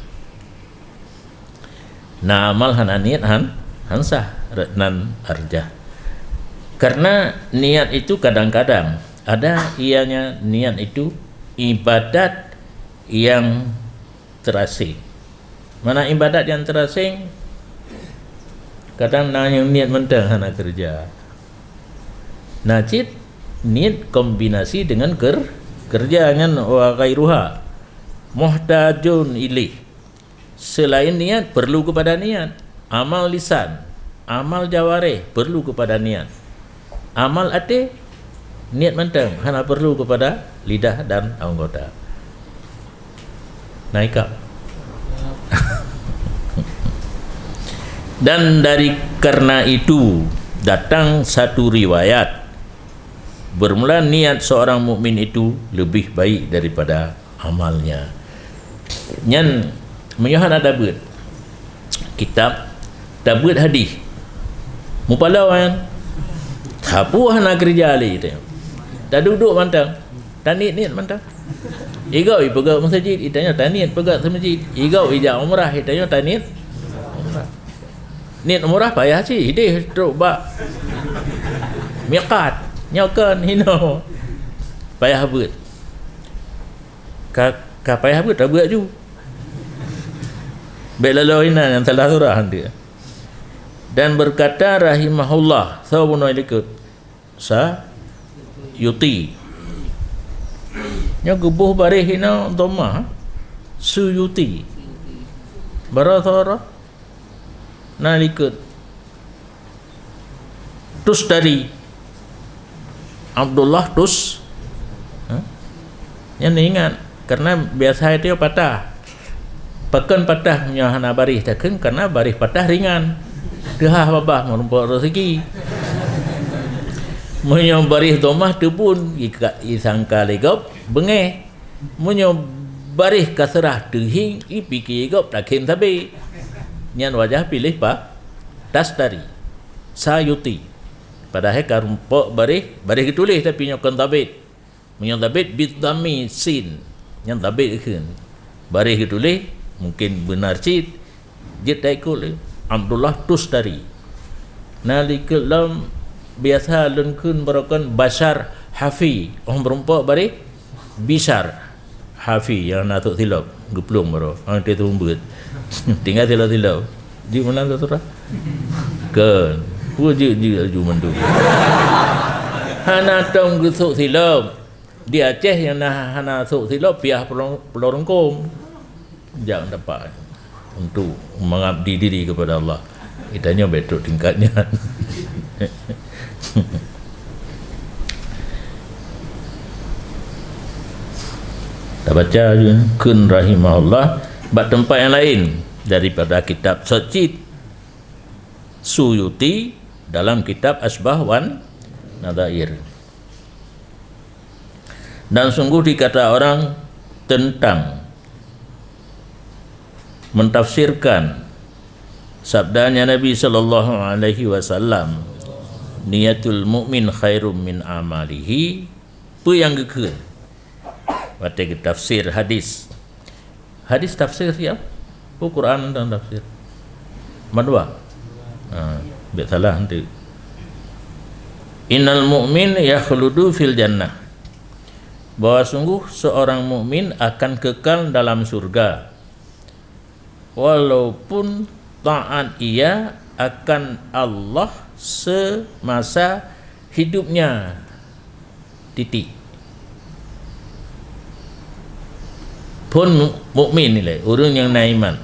Na amal hana niet han, han sah, rot nan arjah. Karena niat itu kadang-kadang ada ianya niat itu ibadat yang terasing. Mana ibadat yang terasing? Kadang na nyang niet mantong hana keureuja. Na cit niet kombinasi dengan ker-, keureuja nyan wa ghairuha. Muhtajun ilaih. Selain niat, perlu kepada niat. Amal lisan, amal jawareh perlu kepada niat. Amal até, niet mantong, hana perlu kepada lidah dan anggota. Na ikab. Dan dari karena itu, datang satu riwayat, bermula niat seorang mukmin itu lebih baik daripada amalnya. Nyan meunyoe hana tabeuet kitab, tabeuet hadis. Mupaloe nyan. Sapeue hana keureuja lé teuh. Taduek-duek mantong. Taniet-niet mantong. Igob ipeugöt meuseujid, itanyoe taniet peugöt seumeujid. Igob ijak umrah, itanyoe taniet umrah. Niet umrah payah cit, ideh trok bak miqat. Nyoe kon hinoe. Payah beuet. Ka, ka payah beuet, tabeuet aju. Bèk laloe inan nyang salah surah nanti. Dan berkata rahimahullah, soe bunoe likot? Sayuti. Nyoe geuboh baréh inoe dhammah. Suyuti. Baroe soe? Na likot. Tustari. Abdullah Tus-, ha? Nyan ingat, karena biasa itu patah. Pakon patah meunyoe hana baréh takheun, karena baréh patah ringan. Teuhah babah meurumpok raseuki. Meunyoe baréh dhammah teubun, ika-, isangka lé gob beungéh. Meunyoe baréh kasrah teuhieng, ipike gob takheun sabé. Nyan wajah piléh pa-, Tustari, Sayuti. Padahai ka rumpok baréh, baréh geutuléh tapi nyoe kon sabit. Meunyoe sabit bidhammi sin, nyan sabit kheun. Baréh geutuléh mungkin beunar cit, jeuet taikot lé Abdullah Tustari. Na likot lom biasa lôn kheun baroe kon Bashar Hafi, oh meurumpok baréh Bishar Hafi nyang na sôk silop, geuplueng baroe. Ah, teuh teumbeuet. Tinggai silop-silop. Jeuet meunan sôk surah? Kon. Peue jeuet-jeuet laju mandum. Hana tom geusôk silop. Di Aceh nyang na hana sôk silop piah pulo, pulo rungkôm. Jak dapat untuk mengabdi diri kepada Allah. Kita nyoe betul tingkat nyan. Tabaca je, kheun rahimahullah, bak teumpat nyang laén daripada kitab Socit Suyuti dalam kitab Asbah wan Nadhair. Dan sungguh dikata orang tentang mentafsirkan sabdanya Nabi sallallahu alaihi wasallam, "Niyatul mu'min khairum min amalihi." Peue nyang geukheun watée geutafsir hadis? Hadis tafsir siapa? Oh, Quran dan tafsir. Nomor dua. Ha, bèk salah nanti. "Innal mu'min yakhludu fil jannah." Bahwa sungguh seorang mukmin akan kekal dalam surga, walaupun taat ia akan Allah semasa hidupnya. Titik. Phôn mu-, mukmin ilèe, ureueng nyang na iman,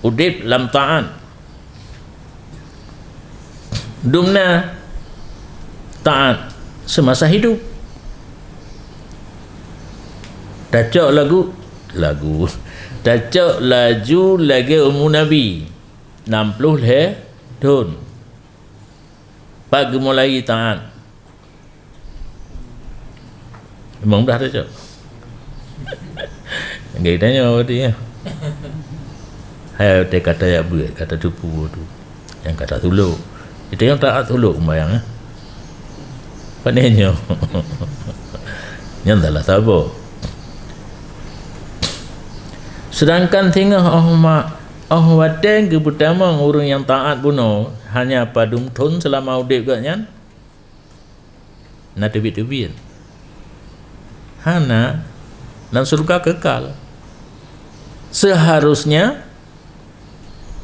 udép lam taat, dumna taat semasa hidup. Tacok lagu, lagu. Tacok laju lagèe umu Nabi, enam puluh lhèe thôn. Pat geumulai taat? Limong blah tacok. Geutanyoe berarti, ya. Hai, teuka tajak beuet, ka tateupeue tu. Nyang ka tatulok. Kita nyang taat tulok seumayang, eh. Pane nyoe. Nyan salah saboh. Sedangkan singoh 'oh ma-, 'oh watèe geupeutamong ureueng nyang taat bunoe, hana padum thôn seulama udép gobnyan, na teubiet-teubiet. Hana, lam syeuruga keukal. Seuharusnya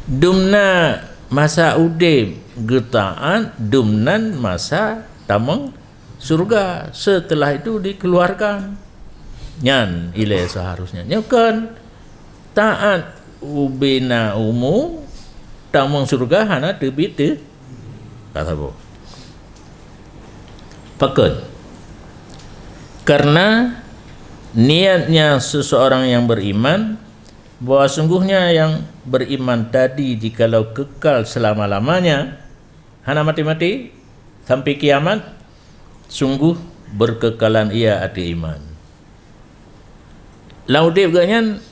dumna masa udép geutaat, dumnan masa tamong syeuruga, seuteulah itu dikeuluarkan. Nyan ilèe seuharusnya. Nyoe kon taat ubena umu, tamong syeuruga hana teubiet teu-, ka saboh. Pakon? Karena niatnya seseorang yang beriman, bahwa sungguhnya yang beriman tadi jikalau kekal selama-lamanya, hana maté-maté, sampai kiamat, sungguh berkekalan ia ateueh iman. Lam udép gobnyan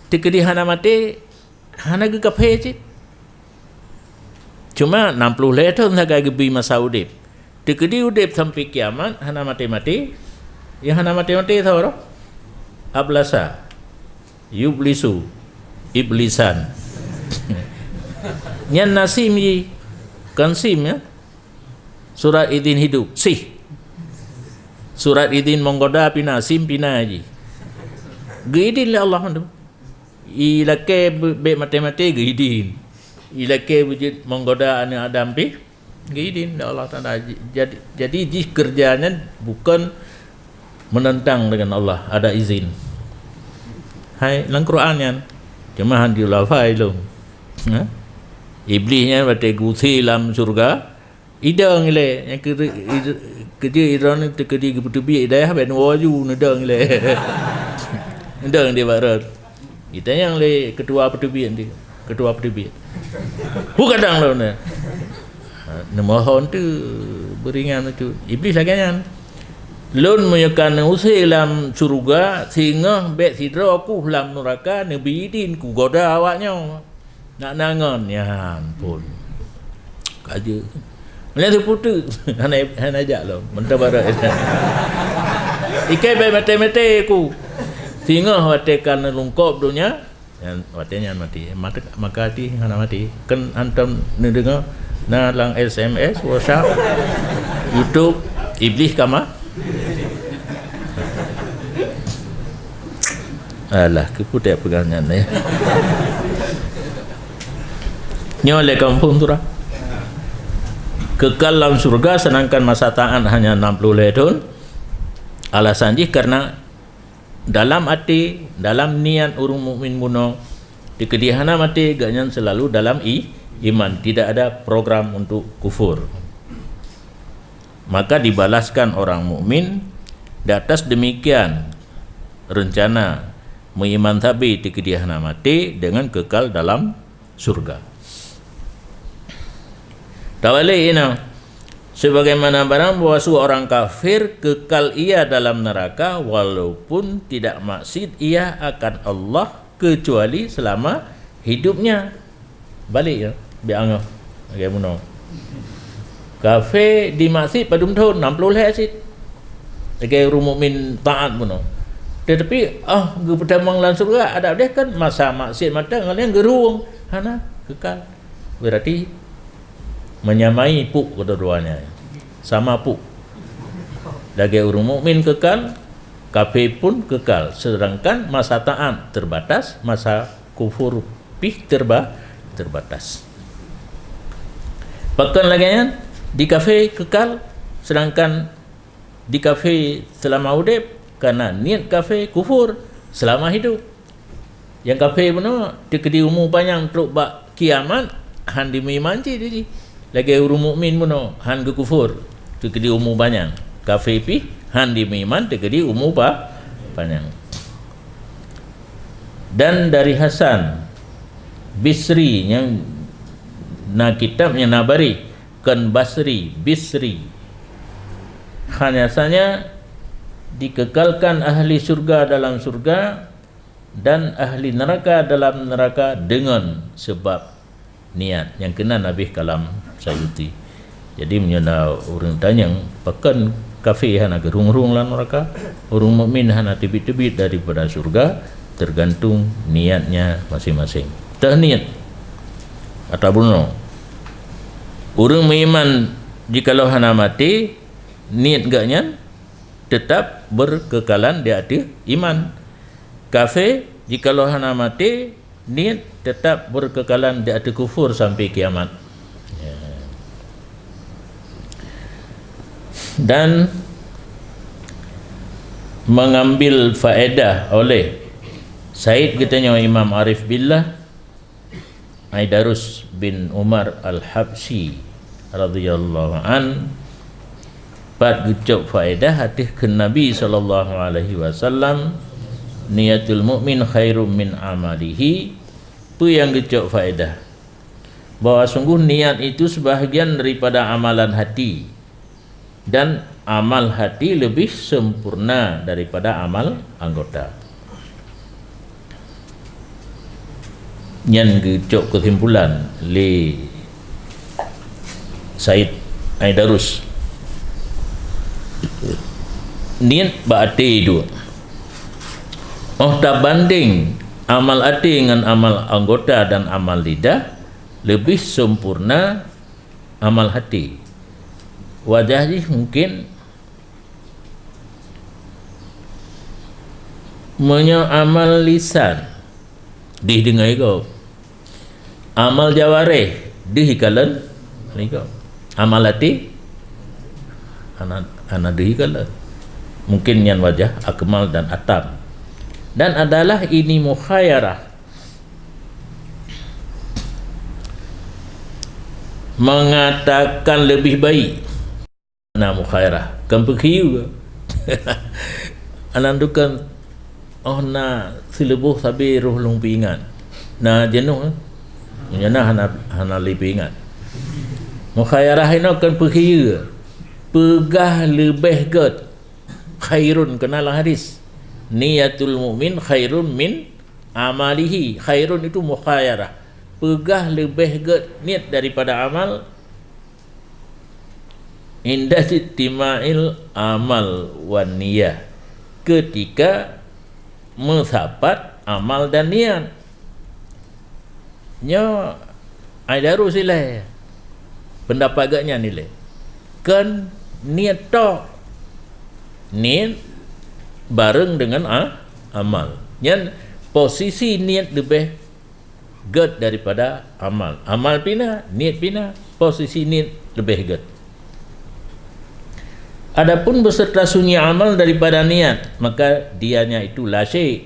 teukeudi hana maté, hana geukafé cit. Cuma enam puluh lhèe thôn sagai geubri masa udép. Teukeudi udép sampai kiamat, hana maté-maté. Nyang hana maté-maté soe roh? Ablasa. Yublisu. Iblisan. Nyan na sim jih. Kon sim, ya. Surat idin hidup. Sih. Surat idin menggoda pina, sim pina jih. Geuidin lé Allah mandum. Ilakèe be-, bèk maté-maté geuidin. Ilakèe beujeuet menggoda aneuk Adam pih geuidin lé Allah Taala. Jadi, jadi jih keureuja nyan bukon menentang dengan Allah, ada izin. Hai, lam Quran nyan. Cuma han jilafai lom. Ha? Iblih nyan watèe geuuse lam syeuruga, idong ilèe, nyang keu-, id-, keujeuet idong nyan teukeudi geupeuteubiet i dayah, bèk neuwoe ju neudong ilèe. Neudong di bak rot. Itanyong lé ketua peuteubiet nyan, ketua peuteubiet. Hu kadang lôn nyan. Ha, neumohon tu beuringan tu. Iblih lagèe nyan. Lôn meunyoe ka neuuse lam syeuruga, singoh bèk sidroe kuh lam nuraka, neubi idin kugoda awaknyoe. Nak na ngon, nyan phôn. Ka jeuet. Meunan teupeue teuk, hana, hana jak lom. Meunan barat. Ikai bèk maté-maté ku. Singoh watèe ka neulungkop donya, nyan, watèe nyan maté. Mate-, maka hati hana maté. Kan hantom neudeungoe, na lam S M S, WhatsApp, YouTube, Iblih ka ma-, Alah, keupeue teupeugah nyan, eh? Nyoe lé kampung tu dah. Kekal lam syeuruga, sedangkan masa taat hanya enam puluh lhèe thôn. Alasan jih karena dalam até, dalam niat ureueng mukmin bunoe, teukeudi hana maté, gobnyan selalu dalam i-, iman, tidak ada program untuk kufur. Maka dibalaskan orang mukmin di atas demikian rencana meuiman sabe teukeudi hana maté dengan kekal dalam syurga. Tabalek inoe, sebagaimana barang bahwa su orang kafir kekal ia dalam neraka walaupun tidak maksiat ia akan Allah kecuali selama hidupnya. Balek ya, biar angah. Lagèe bunoe. Kafé dimaksiat padum thôn, enam puluh lhèe cit. Lagèe ureueng mukmin taat bunoe. Tetapi, ah, geupeutamong lam syeuruga, adak deh kan masa maksiat mantong, ngon nyang geurueng. Hana, kekal. Berarti menyamai puk kedua-duanya. Sama puk. Lagèe ureueng mukmin kekal, kafé pun kekal. Sedangkan masa taat terbatas, masa kufur pih terba-, terbatas. Pakon lagèe nyan, di kafé kekal, sedangkan di kafé seulama udép, karena niet kafé kufur seulama hidup. Nyang kafé bunoe teukeudi umu panyang trok bak kiamat, han dimeuiman cit jih. Lagèe ureueng mukmin bunoe han geukufur, teukeudi umu panyang. Kafé pih han dimeuiman teukeudi umu pa-, panyang. Dan dari Hasan Bisri nyang na kitab nyang na bareh, kon Basri, Bisri. Hanya saja dikekalkan ahli syurga dalam syurga dan ahli neraka dalam neraka dengan sebab niat. Nyang keunan habéh kalam Sayuti. Jadi, meunyoe na ureueng tanyong, pakon kafé hana geurhueng-rhueng lam neraka, ureueng mukmin hana teubiet-teubiet daripada syurga, tergantung niatnya masing-masing. Teuh niet. Ata bunoe. Ureueng meuiman jikalau hana maté, niet geuh nyan tetap berkekalan di ateueh iman. Kafé, jikalau hana maté, niet tetap berkekalan di ateueh kufur sampai kiamat. Ya. Dan mengambil faedah oleh Said geutanyoe Imam Arif Billah, Aidarus bin Umar Al-Habsyi radhiyallahu an, pat geucok faedah ateueh kheun Nabi sallallahu alaihi wasallam, "Niyatul mu'min khairum min amalihi." Peue nyang geucok faedah? Bahwa sungguh niat itu sebahagian daripada amalan hati. Dan amal hati lebih sempurna daripada amal anggota. Nyan geucok keusimpulan lé Said Aidarus. Niet bak até duek. Oh tabandeng amal até ngon amal anggota dan amal lidah, lebih sempurna amal hati. Wajah jih mungkin meunyoe amal lisan dih deungai gob. Amal jawareh dih ikalon gob. Amal hati hana, hana dih ikalon. Mungkin nyan wajah akmal dan atam. Dan adalah ini mukhayarah. Mengatakan lebih baik. Na mukhairah, kan peukhiu. Anan tu kan, oh na sileuboh sabe roh lôn peuingat. Na jeuneuh, eh? Meunyoe na hana, hana lé peuingat. Mukhairah inoe kan peukhiu. Peugah leubeh gét. Khairun, keunan lam hadis. Niyatul mu'min khairun min amalihi. Khairun itu mukhairah. Peugah leubeh gét niet daripada amal. Inda ijtima'il amal wan niyah, ketika meusapat amal dan niat. Nyoe Aidarus ilée, pendapat geuh nyan ilée. Kon niet tok. Niet bareng dengan a-, amal. Nyan posisi niet leubeh gét daripada amal. Amal pih na, niet pih na, posisi niet leubeh gét. Adapun beserta sunyi amal daripada niat, maka dianya itu la syai'.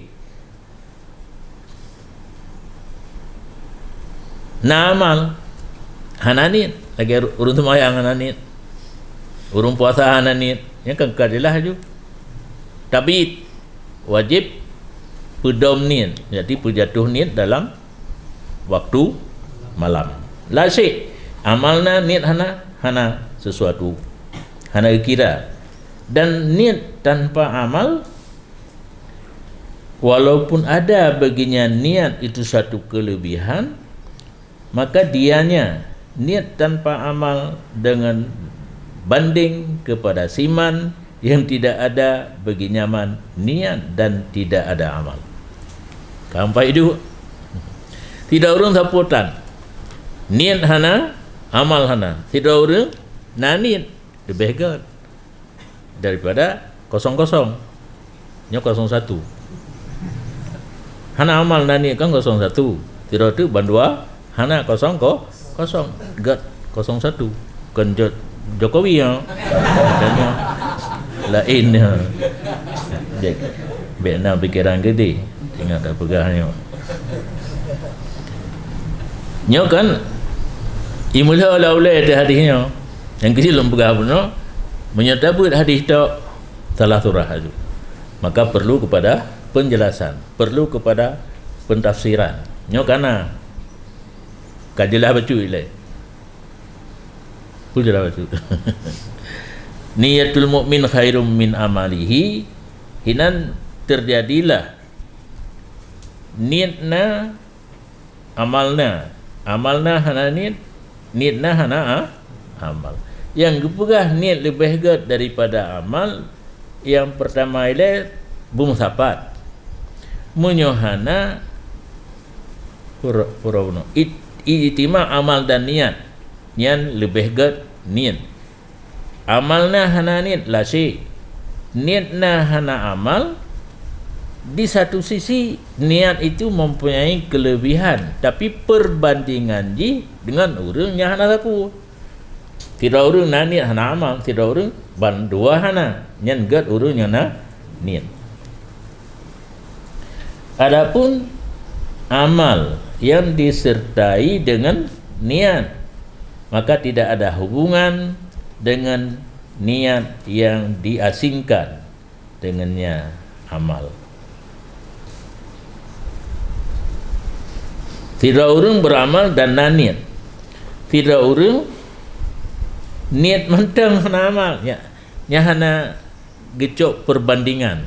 Na amal, hana niet, lagée ureuëng seumayang hana niet, ureuëng puasa hana niet, nyan kan ka jeulaih laju. Tabit, wajéb peudom niet, jadi peujatoh niet dalam waktu malam. La syai', amal na niet hana, hana sesuatu, hana geukira. Dan niet tanpa amal, walaupun ada baginya niat itu satu kelebihan, maka dianya niet tanpa amal dengan banding kepada siman yang tidak ada bagi nyaman niat dan tidak ada amal. Sampai itu, tidak ureuëng sapotan. Niet hana, amal hana. Sidroe ureuëng na niet, leubeh gét daripada kosong kosong. Nyoe kosong satu. Hana amal na niet kan kosong satu. Sidroe teuk bandua hana kosong ko-, kosong. Gét kosong satu. Kon Jo-, Jokowi nyoe. Katanya laén nyoe. Dek, bèk na pikiran gede. Ingat tak peugah nyoe. Nyoe kan, imeulo la ulée teuh hadis nyoe. Nyang keuji lôn peugah bunoe, meunyoe tabeuet hadis tok, salah surah aju. Maka perlu kepada penjelasan, perlu kepada pentafsiran. Nyoe kana ka jeulaih bacut ilée. Peue jeulaih bacut? Niyatul mukmin khairum min amalihi. Hinan terjadilah niet na, amal na. Amal na hana niet, niet na hana a-, amal. Nyang geupeugah niet leubeh gét daripada amal, nyang peurtama ilée beumeusapat. Meunyoe hana, pura-, pura bunoe. It-, ijtima amal dan niat, nyan leubeh gét niet. Amal na hana niet, lasi. Niet na hana amal, di satu sisi niat itu mempunyai kelebihan, tapi perbandingan jih dengan ureuëng nyang hana sapeue. Sidroe ureuëng na niet hana amal, sidroe ureuëng bandua hana, nyan gét ureuëng nyang na niet. Adapun amal yang disertai dengan niat, maka tidak ada hubungan dengan niat yang diasingkan dengannya amal. Sidroe ureuëng beramal dan na niet. Sidroe ureuëng niet mantong hana amal. Nya, nya hana geucok perbandingan.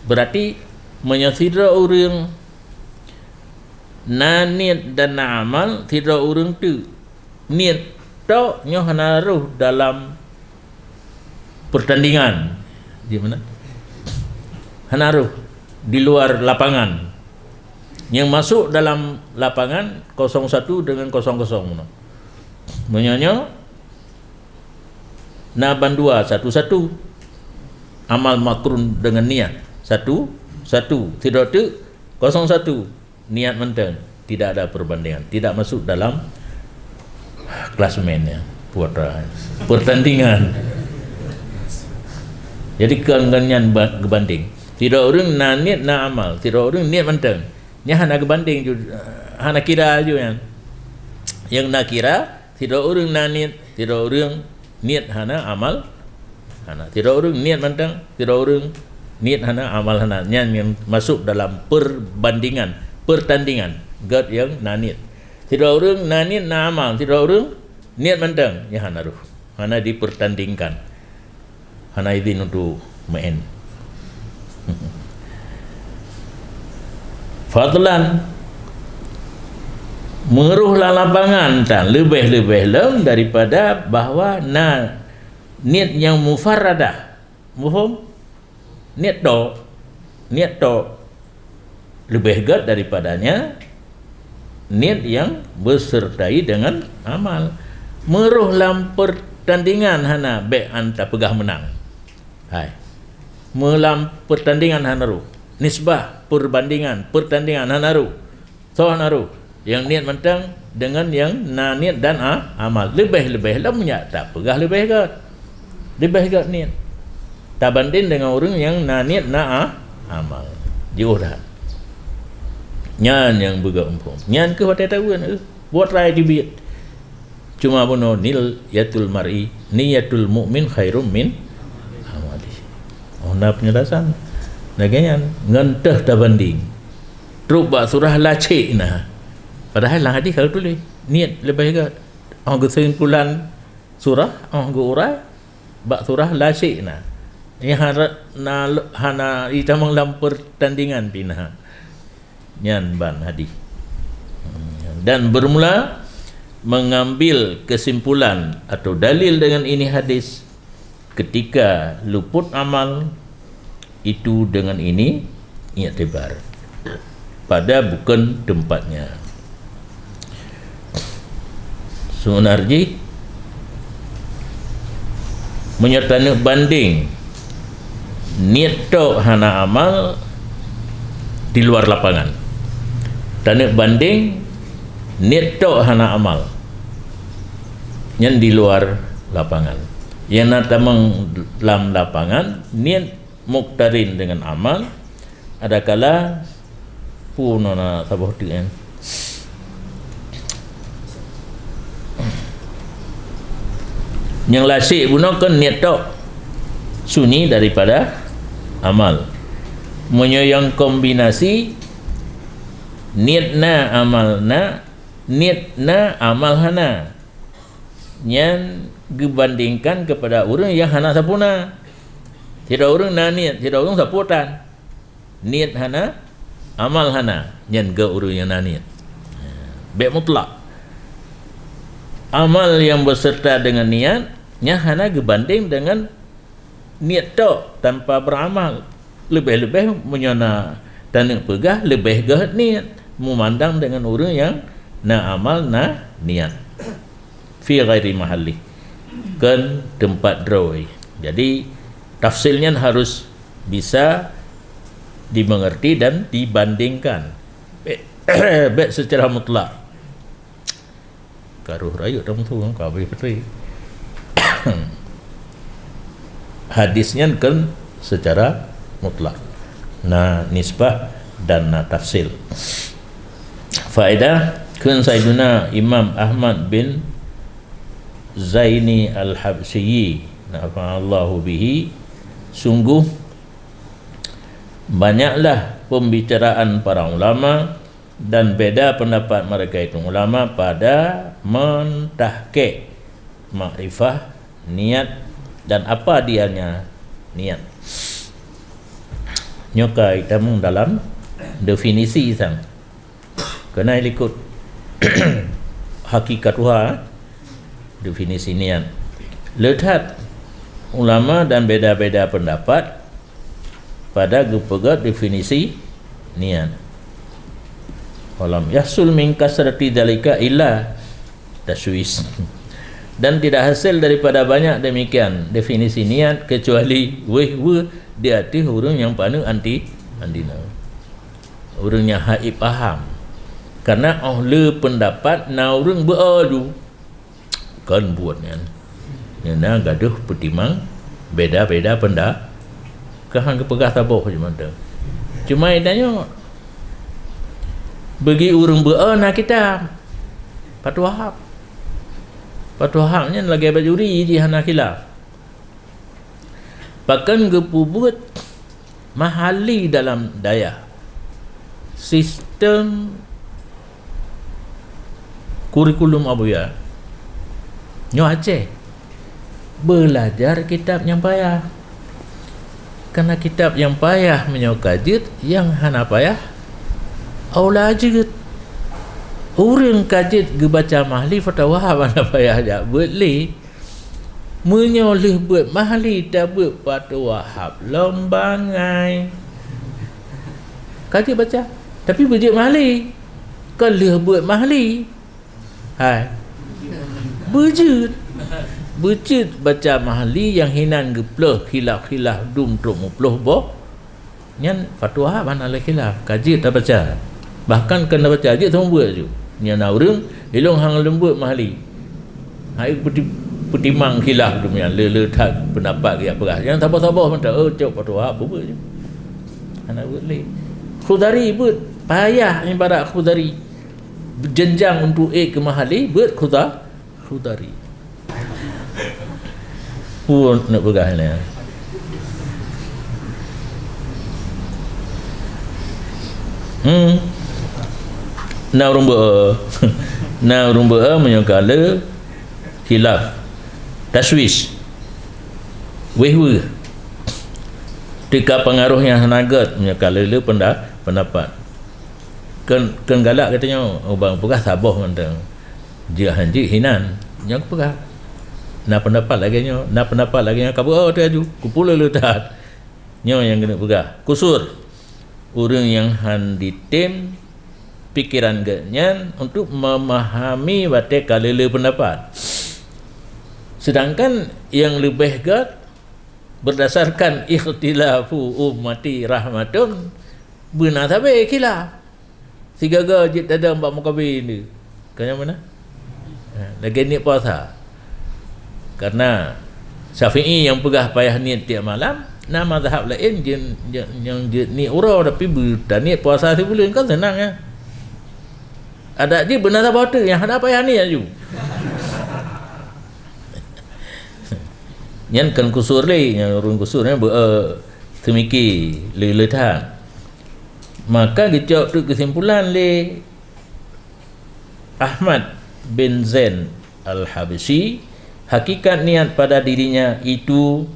Berarti meunyoe sidroe ureuëng na niet dan na amal, sidroe ureuëng teuk niet tok nyoe hana rhoh dalam pertandingan. Di mana? Hana rhoh di luar lapangan. Yang masuk dalam lapangan kosong satu dengan kosong kosong. Meunyoe nyoe na bandua satu satu. Amal makrun dengan niat satu satu. Sidroe teuk kosong satu. Niat mantong, tidak ada perbandingan, tidak masuk dalam klasemen ya, putra pertandingan. Jadi kon ngon nyan ba-, geubanding. Sidroe ureuëng na niet na amal, sidroe ureuëng niet mantong. Nyan hana geubanding ju, hana kira ju nyan. Nyang na kira, sidroe ureuëng na niet, sidroe ureuëng niet hana, amal hana. Sidroe ureuëng niet mantong, sidroe ureuëng niet hana, amal hana. Nyan nyang masuk dalam perbandingan, pertandingan. Gét nyang na niet. Sidroe ureuëng na niet na amal, sidroe ureuëng niet mantong, nyan hana rhoh. Hana dipertandingkan. Hana izin untuk main. Fadlan, meurhoh lam lapangan tan leubeh-leubeh lom daripada bahwa na niet nyang mufarradah. Muphom? Niet tok. Niet tok. Leubeh gét daripadanya, niet nyang beuseurtai deungon amal. Meurhoh lam peurtandingan hana bék an tapeugah meunang. Hai. Meulam peurtandingan hana rhoh. Nisbah, perbandingan, peurtandingan hana rhoh. Soe hana rhoh? Nyang niet mantong deungon nyang na niet dan a-, amal. Leubeh-leubeh lom nyak tapeugah leubeh gét. Leubeh gét niet. Tabandeng deungon ureuëng nyang na niet na a-, amal. Jiôh that. Nyan nyang beugét muphom. Nyan keuh watée taweun, eh, buet rai teubiet. Cuma bunoe niyatul mar'i, niyatul mukmin khairum min amalihi. Oh, na peunjelasan. Lagée nyan, ngon teuh tabandeng. Trok bak surah lacék na. Padahai lam hadis ka tuléh, niet leubeh gét. Oh, geusimpulan surah, oh, geuurai, bak surah lacék na. Nyang hana, na, hana itamong lam peurtandingan pih na. Nyan ban hadis. Dan bermula mengambil kesimpulan atau dalil dengan ini hadis, ketika luput amal itu dengan ini iktibar pada bukan tempatnya. Sebenar jih, meunyoe taneuk bandeng niet tok hana amal di luar lapangan. Taneuk bandeng niet tok hana amal, nyan di luar lapangan. Nyang na tamong lam lapangan niet muktarin dengan amal, adakala pun na saboh teuk nyan. Nyang lasek bunoe kon niet tok sunyi daripada amal. Meunyoe nyang kombinasi niet na amal na, niet na amal hana, nyan geubandingkan kepada ureuëng nyang hana sapeue na. Sidroe ureuëng na niet, sidroe ureuëng sapeue tan. Niet hana, amal hana, nyan geu ureuëng nyang na niet. Bék mutlak. Amal nyang beserta dengan niet, nyan hana geubandeng dengan niet tok tanpa beramal. Leubeh-leubeh meunyoe na taneuk peugah leubeh gét niet, meumandang dengan ureuëng nyang na amal na niet. Fi ghairi mahalli, kon teumpat droe. Jadi tafsil nyan harus bisa dimengerti dan dibandingkan. Bék, bék secara mutlak. Karoh rayeuk dah mutu ka habéh putri. Hadis nyan kan secara mutlak. Na nisbah dan na tafsil. Faedah, kheun Saidina Imam Ahmad bin Zaini Al-Habsyi, nafa'allahu bihi, sungguh banyaklah pembicaraan para ulama dan beda pendapat mereka itu ulama pada mentahqiq makrifah niet dan apa dianya niet. Nyoe ka itamong dalam definisi sang. Keunan likot hakikatuha, definisi niet. Le that ulama dan beda-beda pendapat pada geupeugah definisi niet. Walam yahsul min kasrati dzalika illa tashwis. Dan tidak hasil daripada banyak demikian definisi niet kecuali wéh-wéh di ateueh ureuëng nyang paneuk anti, anti na. Ureuëng nyang hana paham. Karena óh le pendapat na ureuëng beu-o ju. Kon buet nyan. Nyan na gadoh peutimang beda-beda penda-, ka han geupeugah saboh cuma tu. Cuma itanyoe, bagi ureuëng beu-o na kitab Fathul Wahab. Fathul Wahab nyan lagée bajuri jih hana khilaf. Pakon geupeubuet mahali dalam dayah. Sistem kurikulum Abuya nyoe Aceh. Belajar kitab nyang payah. Karena kitab nyang payah meunyoe ka jeuet, nyang hana payah aula jeuet. Ureuëng ka jeuet geubaca mahli Fathul Wahab hana payah jak beuet lé. Meunyoe lheueh beuet mahli tabeuet Fathul Wahab lom bangai. Ka jeuet baca, tapi beujeuet mahli. Kon lheueh beuet mahli. Hai. Beujeuet. Beujeuet baca mahli nyang hinan geuploh khilaf-khilaf dum trok muploh boh. Nyan Fathul Wahab hana lé khilaf, ka jeuet tabaca. Bahkan kon tabaca jeuet seumeubeuet ju. Nyan na ureuëng, ilong hang leumbeuet mahli. Hai peuti-, peutimang khilaf dum nyan, le-le that pendapat geujak peugah. Nyang saboh-saboh mantong, oh, cok Fathul Wahab beuet ju. Hana beuet lé. Khudari beuet, payah ibarat Khudari. Jenjang untuk ék keu mahli, beuet Khuda-, Khudari. Pun nak peugah ni. Hmm. Na ureuëng beu-, na ureuëng beu-, meunyoe ka le khilaf, tashwis, wéh-wéh. Teuka pengaruh nyang hana gét, meunyoe ka le-le penda-, pendapat. Kon, kon galak geutanyoe, ubang peugah saboh mantong. Jeuet han jeuet hinan. Nyang peugah, Na peundapat lagée nyoe, na peundapat lagée nyoe, ka beuo teuh aju, kupulo le that. Nyoe nyang keuneuk peugah, kusur. Ureuëng nyang hán jitem pikeran geuh nyan untuk meumahami watée ka le-le peundapat. Seudangkan nyang leubeh gét, berdasarkan ikhtilafu ummati rahmatun, beuna sabe khilaf. Sigaga jeuet tadong bak mukabi ni. Ka nyang mana? Ha, lagée niet puasa. Karena Syafi'i nyang peugah payah niet tiep malam, na mazhab laén jeuet, jeuet, nyang jeuet niet uroe tapi beutaniet puasa sibuleuen kan seunang ya. Adak jih beuna saboh teuk nyang hana payah niet aju. Nyan kan kusur lé, nyan ureuëng kusur nyan beu, eh, teumiki le-le that. Maka geucok teuk keusimpulan lé Ahmad bin Zain Al-Habsyi, hakikat niat pada dirinya itu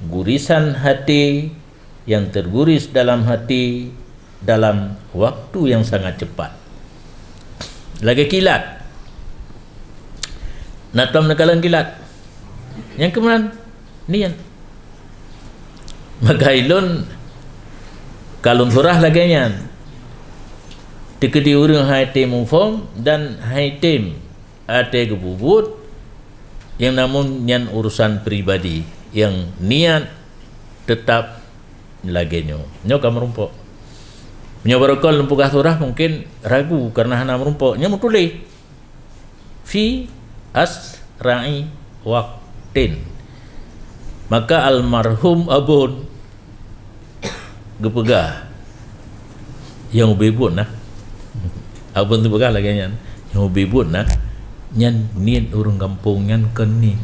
gurisan hati yang terguris dalam hati dalam waktu yang sangat cepat. Lagée kilat. Na tom neukalon kilat. Nyang keumeunang niat. Maka ilôn kalon surah lagée nyan. Teukeudi ureuëng hai tem muphom dan hai tem até geububuet, nyang namun nyan urusan pribadi, nyang niat teutap lagée nyoe. Nyoe ka meurumpok. Nyoe barokon lôn peugah surah mungkin ragu karena hana meurumpok. Nyoe meutuléh. Fi asra'i waqtin. Maka almarhum Abon geupeugah, nyang ubé buet na. Abon teupeugah lagée nyan, nyang ubé buet na, nyan niet ureuëng gampông nyan kon niet.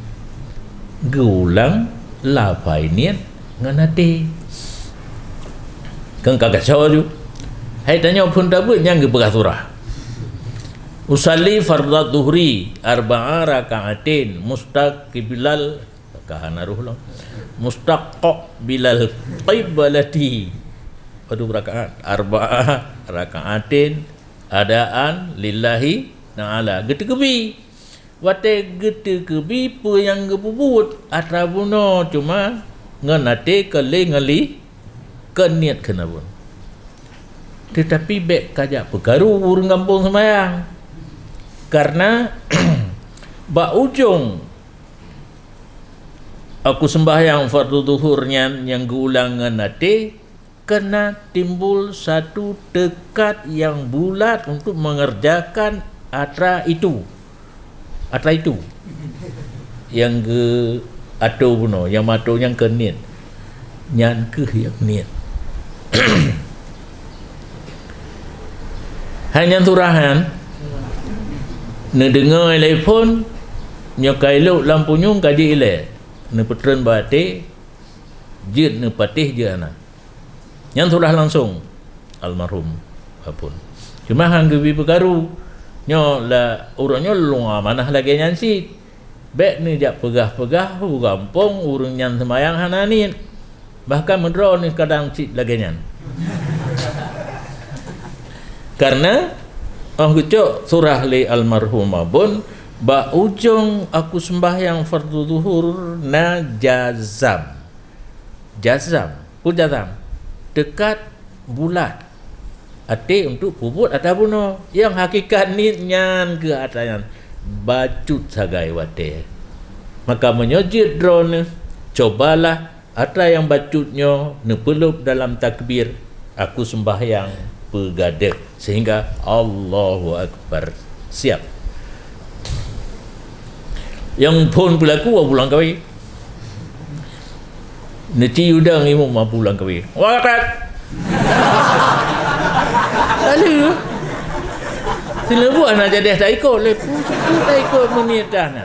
Geuulang lafai niet ngon até. Kan ka kacau aju. Hai tanyoe phon tabeuet nyang geupeugah surah. Usalli fardhu dhuhri arba'a raka'atin mustaqbilal, ka hana roh lom. Mustaqbilal qiblati. Padum rakaat? Arba'a raka'atin adaan lillahi ta'ala. Geuteukeubi. Watée geuteukeubi peue nyang geupeubuet atra bunoe, cuma ngon até keu lé ngon li-, keu niet keuneubon. Teutapi bék kajak peukaru ureuëng gampông seumayang. Karena bak ujong aku sembahyang fardhu zuhur nyan nyang geuulang ngon até, keunan timbul satu teukat nyang bulat untuk mengerjakan atra itu. Atra itu. Nyang geu-, atô bunoe, nyang meuatô nyang keu niet. Nyan kheueh nyang niet. Hai nyan surah nyan, neudeungoe lé phon, nyoe ka ilok lam punyueng ka jeuet ilée, neupeutreun bak até, jeuet neupatéh jeuet hana. Nyan surah langsong almarhum Abon. Cuma han geubi peukaru. Nyoe la, uroe nyoe lôn amanah lagée nyan cit. Bék neujak peugah-peugah u gampông ureuëng nyan seumayang hana niet. Bahkan meudroe neuh kadang cit lagée nyan. Karena óh geucok surah lé almarhum Abon, bak ujong aku sembahyang fardhu zuhur na jazam. Jazam. Peue jazam? Teukat bulat. Até untuk peubuet atra bunoe. Nyang hakikat niet nyan keu atra nyan bacut sagai watée. Maka meunyoe jeuet droeneuh, cobalah atra nyang bacut nyoe neupeuleueb dalam takbir, aku sembahyang peugadeuh, sehingga Allahu Akbar. Siap. Nyang phon peulaku Abu Langkawi. Neuci udang imum Abu Langkawi. Wakat. Lalu. Sileubuk anak jadeh tak ikut. Lepu suku tak ikut meuniet dah na.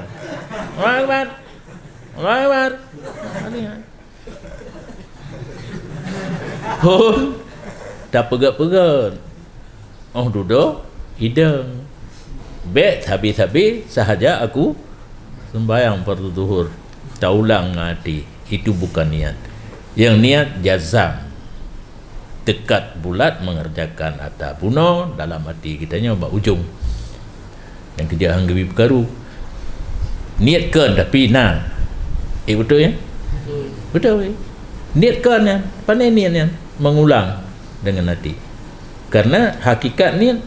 Allahu Akbar. Allahu Akbar. Phon tapeugét-peugét. Óh dudoe idong. Bék sabe-sabe sahaja aku sembahyang fardhu zuhur. Taulang ngon até. Itu bukan niat. Nyang niat jazam. Teukat bulat mengerjakan atra bunoe dalam até geutanyoe bak ujong. Nyang keujeuet han geubi peukaru. Niet kon, tapi na. Eh, beutôi, ya? Beutôi. Niet kon nyan. Pandai niet nyan. Mengulang dengan hati. Karena hakikat niet,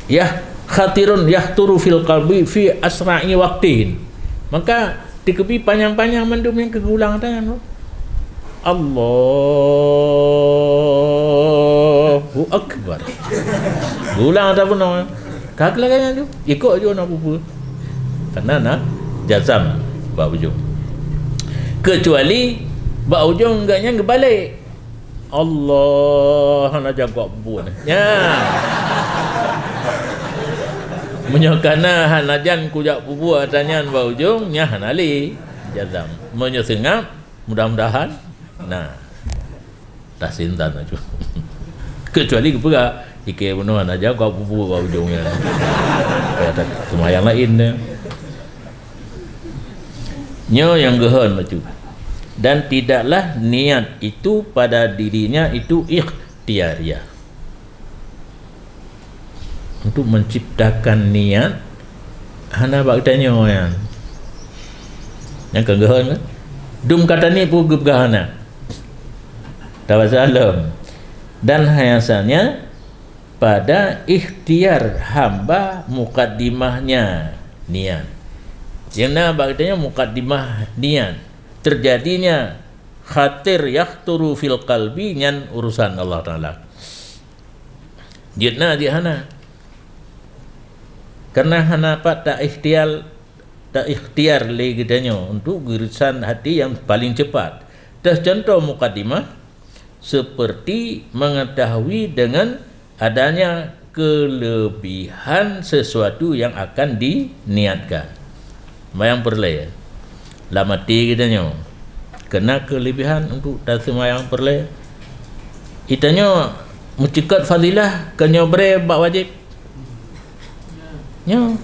yah, khatirun yahturu fil qalbi fi asra'i waqtin. Maka, dikeubri panyang-panyang mandum nyang keu geulang tangan tu. Allahu Akbar. Geulang ata peunoh. Ka keu lagèe nyan tu. Ikot ju na peue-peue. Karena na jazam bak ujong. Kecuali bak ujong geuh nyan geubalek. Allah, hana jak gop buet. Nya. Meunyoe kana hana jan kujak peubuet ata nyan bak ujong, nya hana lé jazam. Meunyoe seungab, mudah-mudahan, nah, tahsin tan aju. Kecuali geupeugah, "Ikei bunoe hana jak gop peubuet bak ujong nyan." Kata seumayang laén dia. Nyoe nyang geuhon bacut. Dan tidaklah niat itu pada dirinya itu ikhtiyariyah. Untuk menciptakan niat, hana bak geutanyoe nyan. Nyang ka geuhon kan? Dum ka taniet peue geupeugah hana. Tabaca lom. Dan hanya saja pada ikhtiar hamba mukaddimahnya niat. Nyang na bak geutanyoe mukaddimah niat. Terjadinya khatir yakhturu fil qalbi nyan urusan Allah Taala. Jeuet na, jeuet hana. Karena hana pat ta ikhtiar, ta ikhtiar lé geutanyoe untuk geuresan hati nyang paling cepat. Teuh contoh mukadimah, seperti mengetahui dengan adanya kelebihan sesuatu yang akan diniatkan. Seumayang peureulée lam até geutanyoe, keu na keulebihan untuk taseumayang peureulée. Geutanyoe meucukot fadilah keu nyoe bré bak wajéb. Nyoe,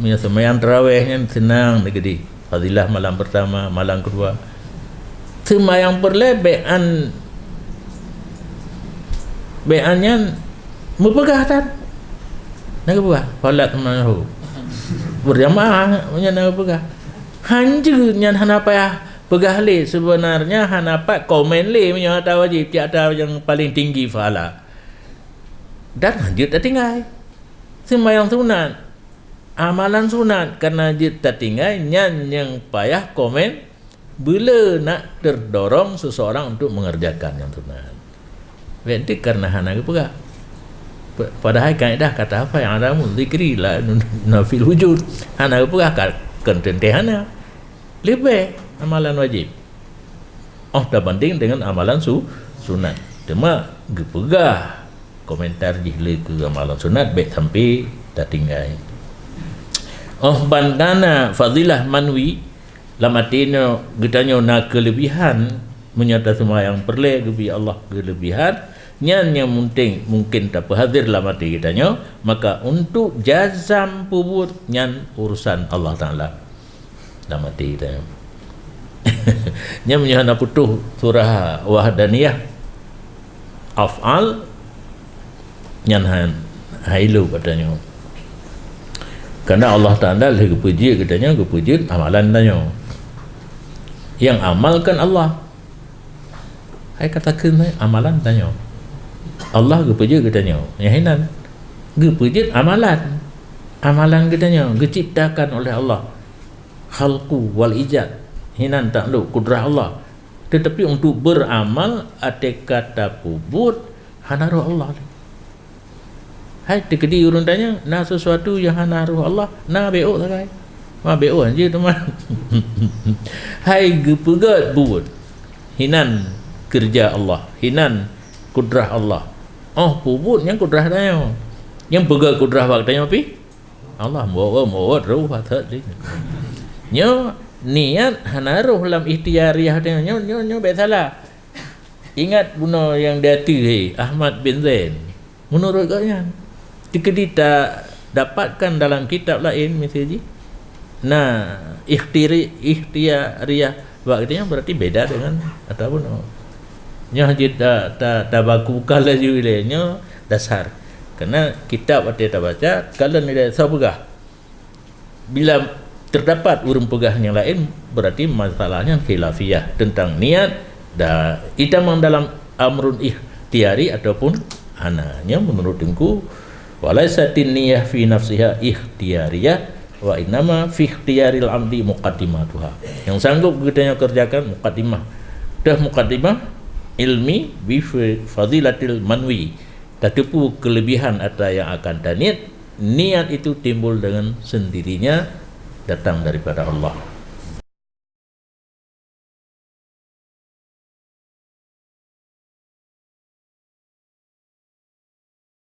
meunyoe seumayang tarawéh nyan seunang teukeudi. Fadilah malam pertama, malam kedua. Seumayang peureulée bék an, bék an nyan meupeugah tan. Na geupeugah, "Falat manahu." Berjamaah, meunyoe na geupeugah. Hanjeuet nyan hana payah peugah lé, sebenarnya hana pat komen lé meunyoe ata wajéb, tiep ata nyang paling tinggi pahala. Dan hanjeuet tatinggai. Seumayang sunat, amalan sunat, karena jeuet tatinggai, nyan nyang payah komen, beuleu nak terdorong seseorang untuk mengerjakan nyang sunat. Berarti karena hana geupeugah. Pa-, padahai kaedah kata apa yang ada zikri la nafil wujud. Hana geupeugah ka, kon teuntée hana. Leubeh amalan wajéb. Oh, tabanding dengan amalan su-, sunat. Teuma geupeugah komentar jih lé keu amalan sunat bék sampai tatinggai. Oh, ban kana fadilah manwi, lam até nyoe geutanyoe na keulebihan, meunyoe taseumayang peureulée geubri Allah keulebihan, nyan nyang mungkin, mungkin tapeuhazir lam até geutanyoe, maka untuk jazam peubuet nyan urusan Allah Taala. Lam até geutanyoe. Nyan meunyoe hana putôh surah Wahdaniyah, af'al, nyan han, hai lôn geutanyoe. Karena Allah Taala lheueh geupeujeuet geutanyoe, geupeujeuet amalan tanyoe. Nyang amalkan Allah. Hai kata keuneuk amalan tanyoe. Allah geupeujeuet geutanyoe. Nyang hinan geupeujeuet amalan. Amalan geutanyoe geuciptakan oleh Allah. Khalqu wal ijad. Hinan taklok kudrah Allah. Tetapi untuk beramal, até kata peubuet, hana roh Allah. Hai teukeudi ureuëng tanyong, na sesuatu nyang hana roh Allah, na B O sagai. Ma B O hanjeuet teuma. Hai geupeugét buet, hinan keureuja Allah, hinan kudrah Allah. Oh, peubuet nyang kudrah tanyoe. Nyang peugét kudrah bak tanyoe pih Allah, meuôt-ôt roh that lé. Nyoe niat hana roh lam ikhtiariah tanyoe, nyoe, nyoe, nyoe bék salah. Ingat bunoe nyang di ateueh, Ahmad bin Zain. Meunurot gobnyan, teukeudi ta dapatkan dalam kitab laén, miseue jih, na ikhtiri-, ikhtiariah bak geutanyoe, berarti beda dengan ata bunoe. Nyoe jeuet ta, ta, tabaku buka laju ilée nyoe dasar. Karena kitab watée tabaca, kalon ilée soe peugah. Bila Terdapat ureuëng peugah nyang laén, berarti masalah nyan khilafiyah tentang niat, dan itamang dalam amrun ikhtiyari ataupun hana. Nyan menurut Teungku, walaisatin niyah fi nafsiha ikhtiyariyah, wa innama fi ikhtiyaril abdi muqaddimatuha. Nyang sanggup geutanyoe kerjakan muqaddimah. Dah muqaddimah ilmi bi fadilatil manwi. Tateupeue kelebihan atra nyang akan taniet, niat itu timbul dengan sendirinya datang daripada Allah.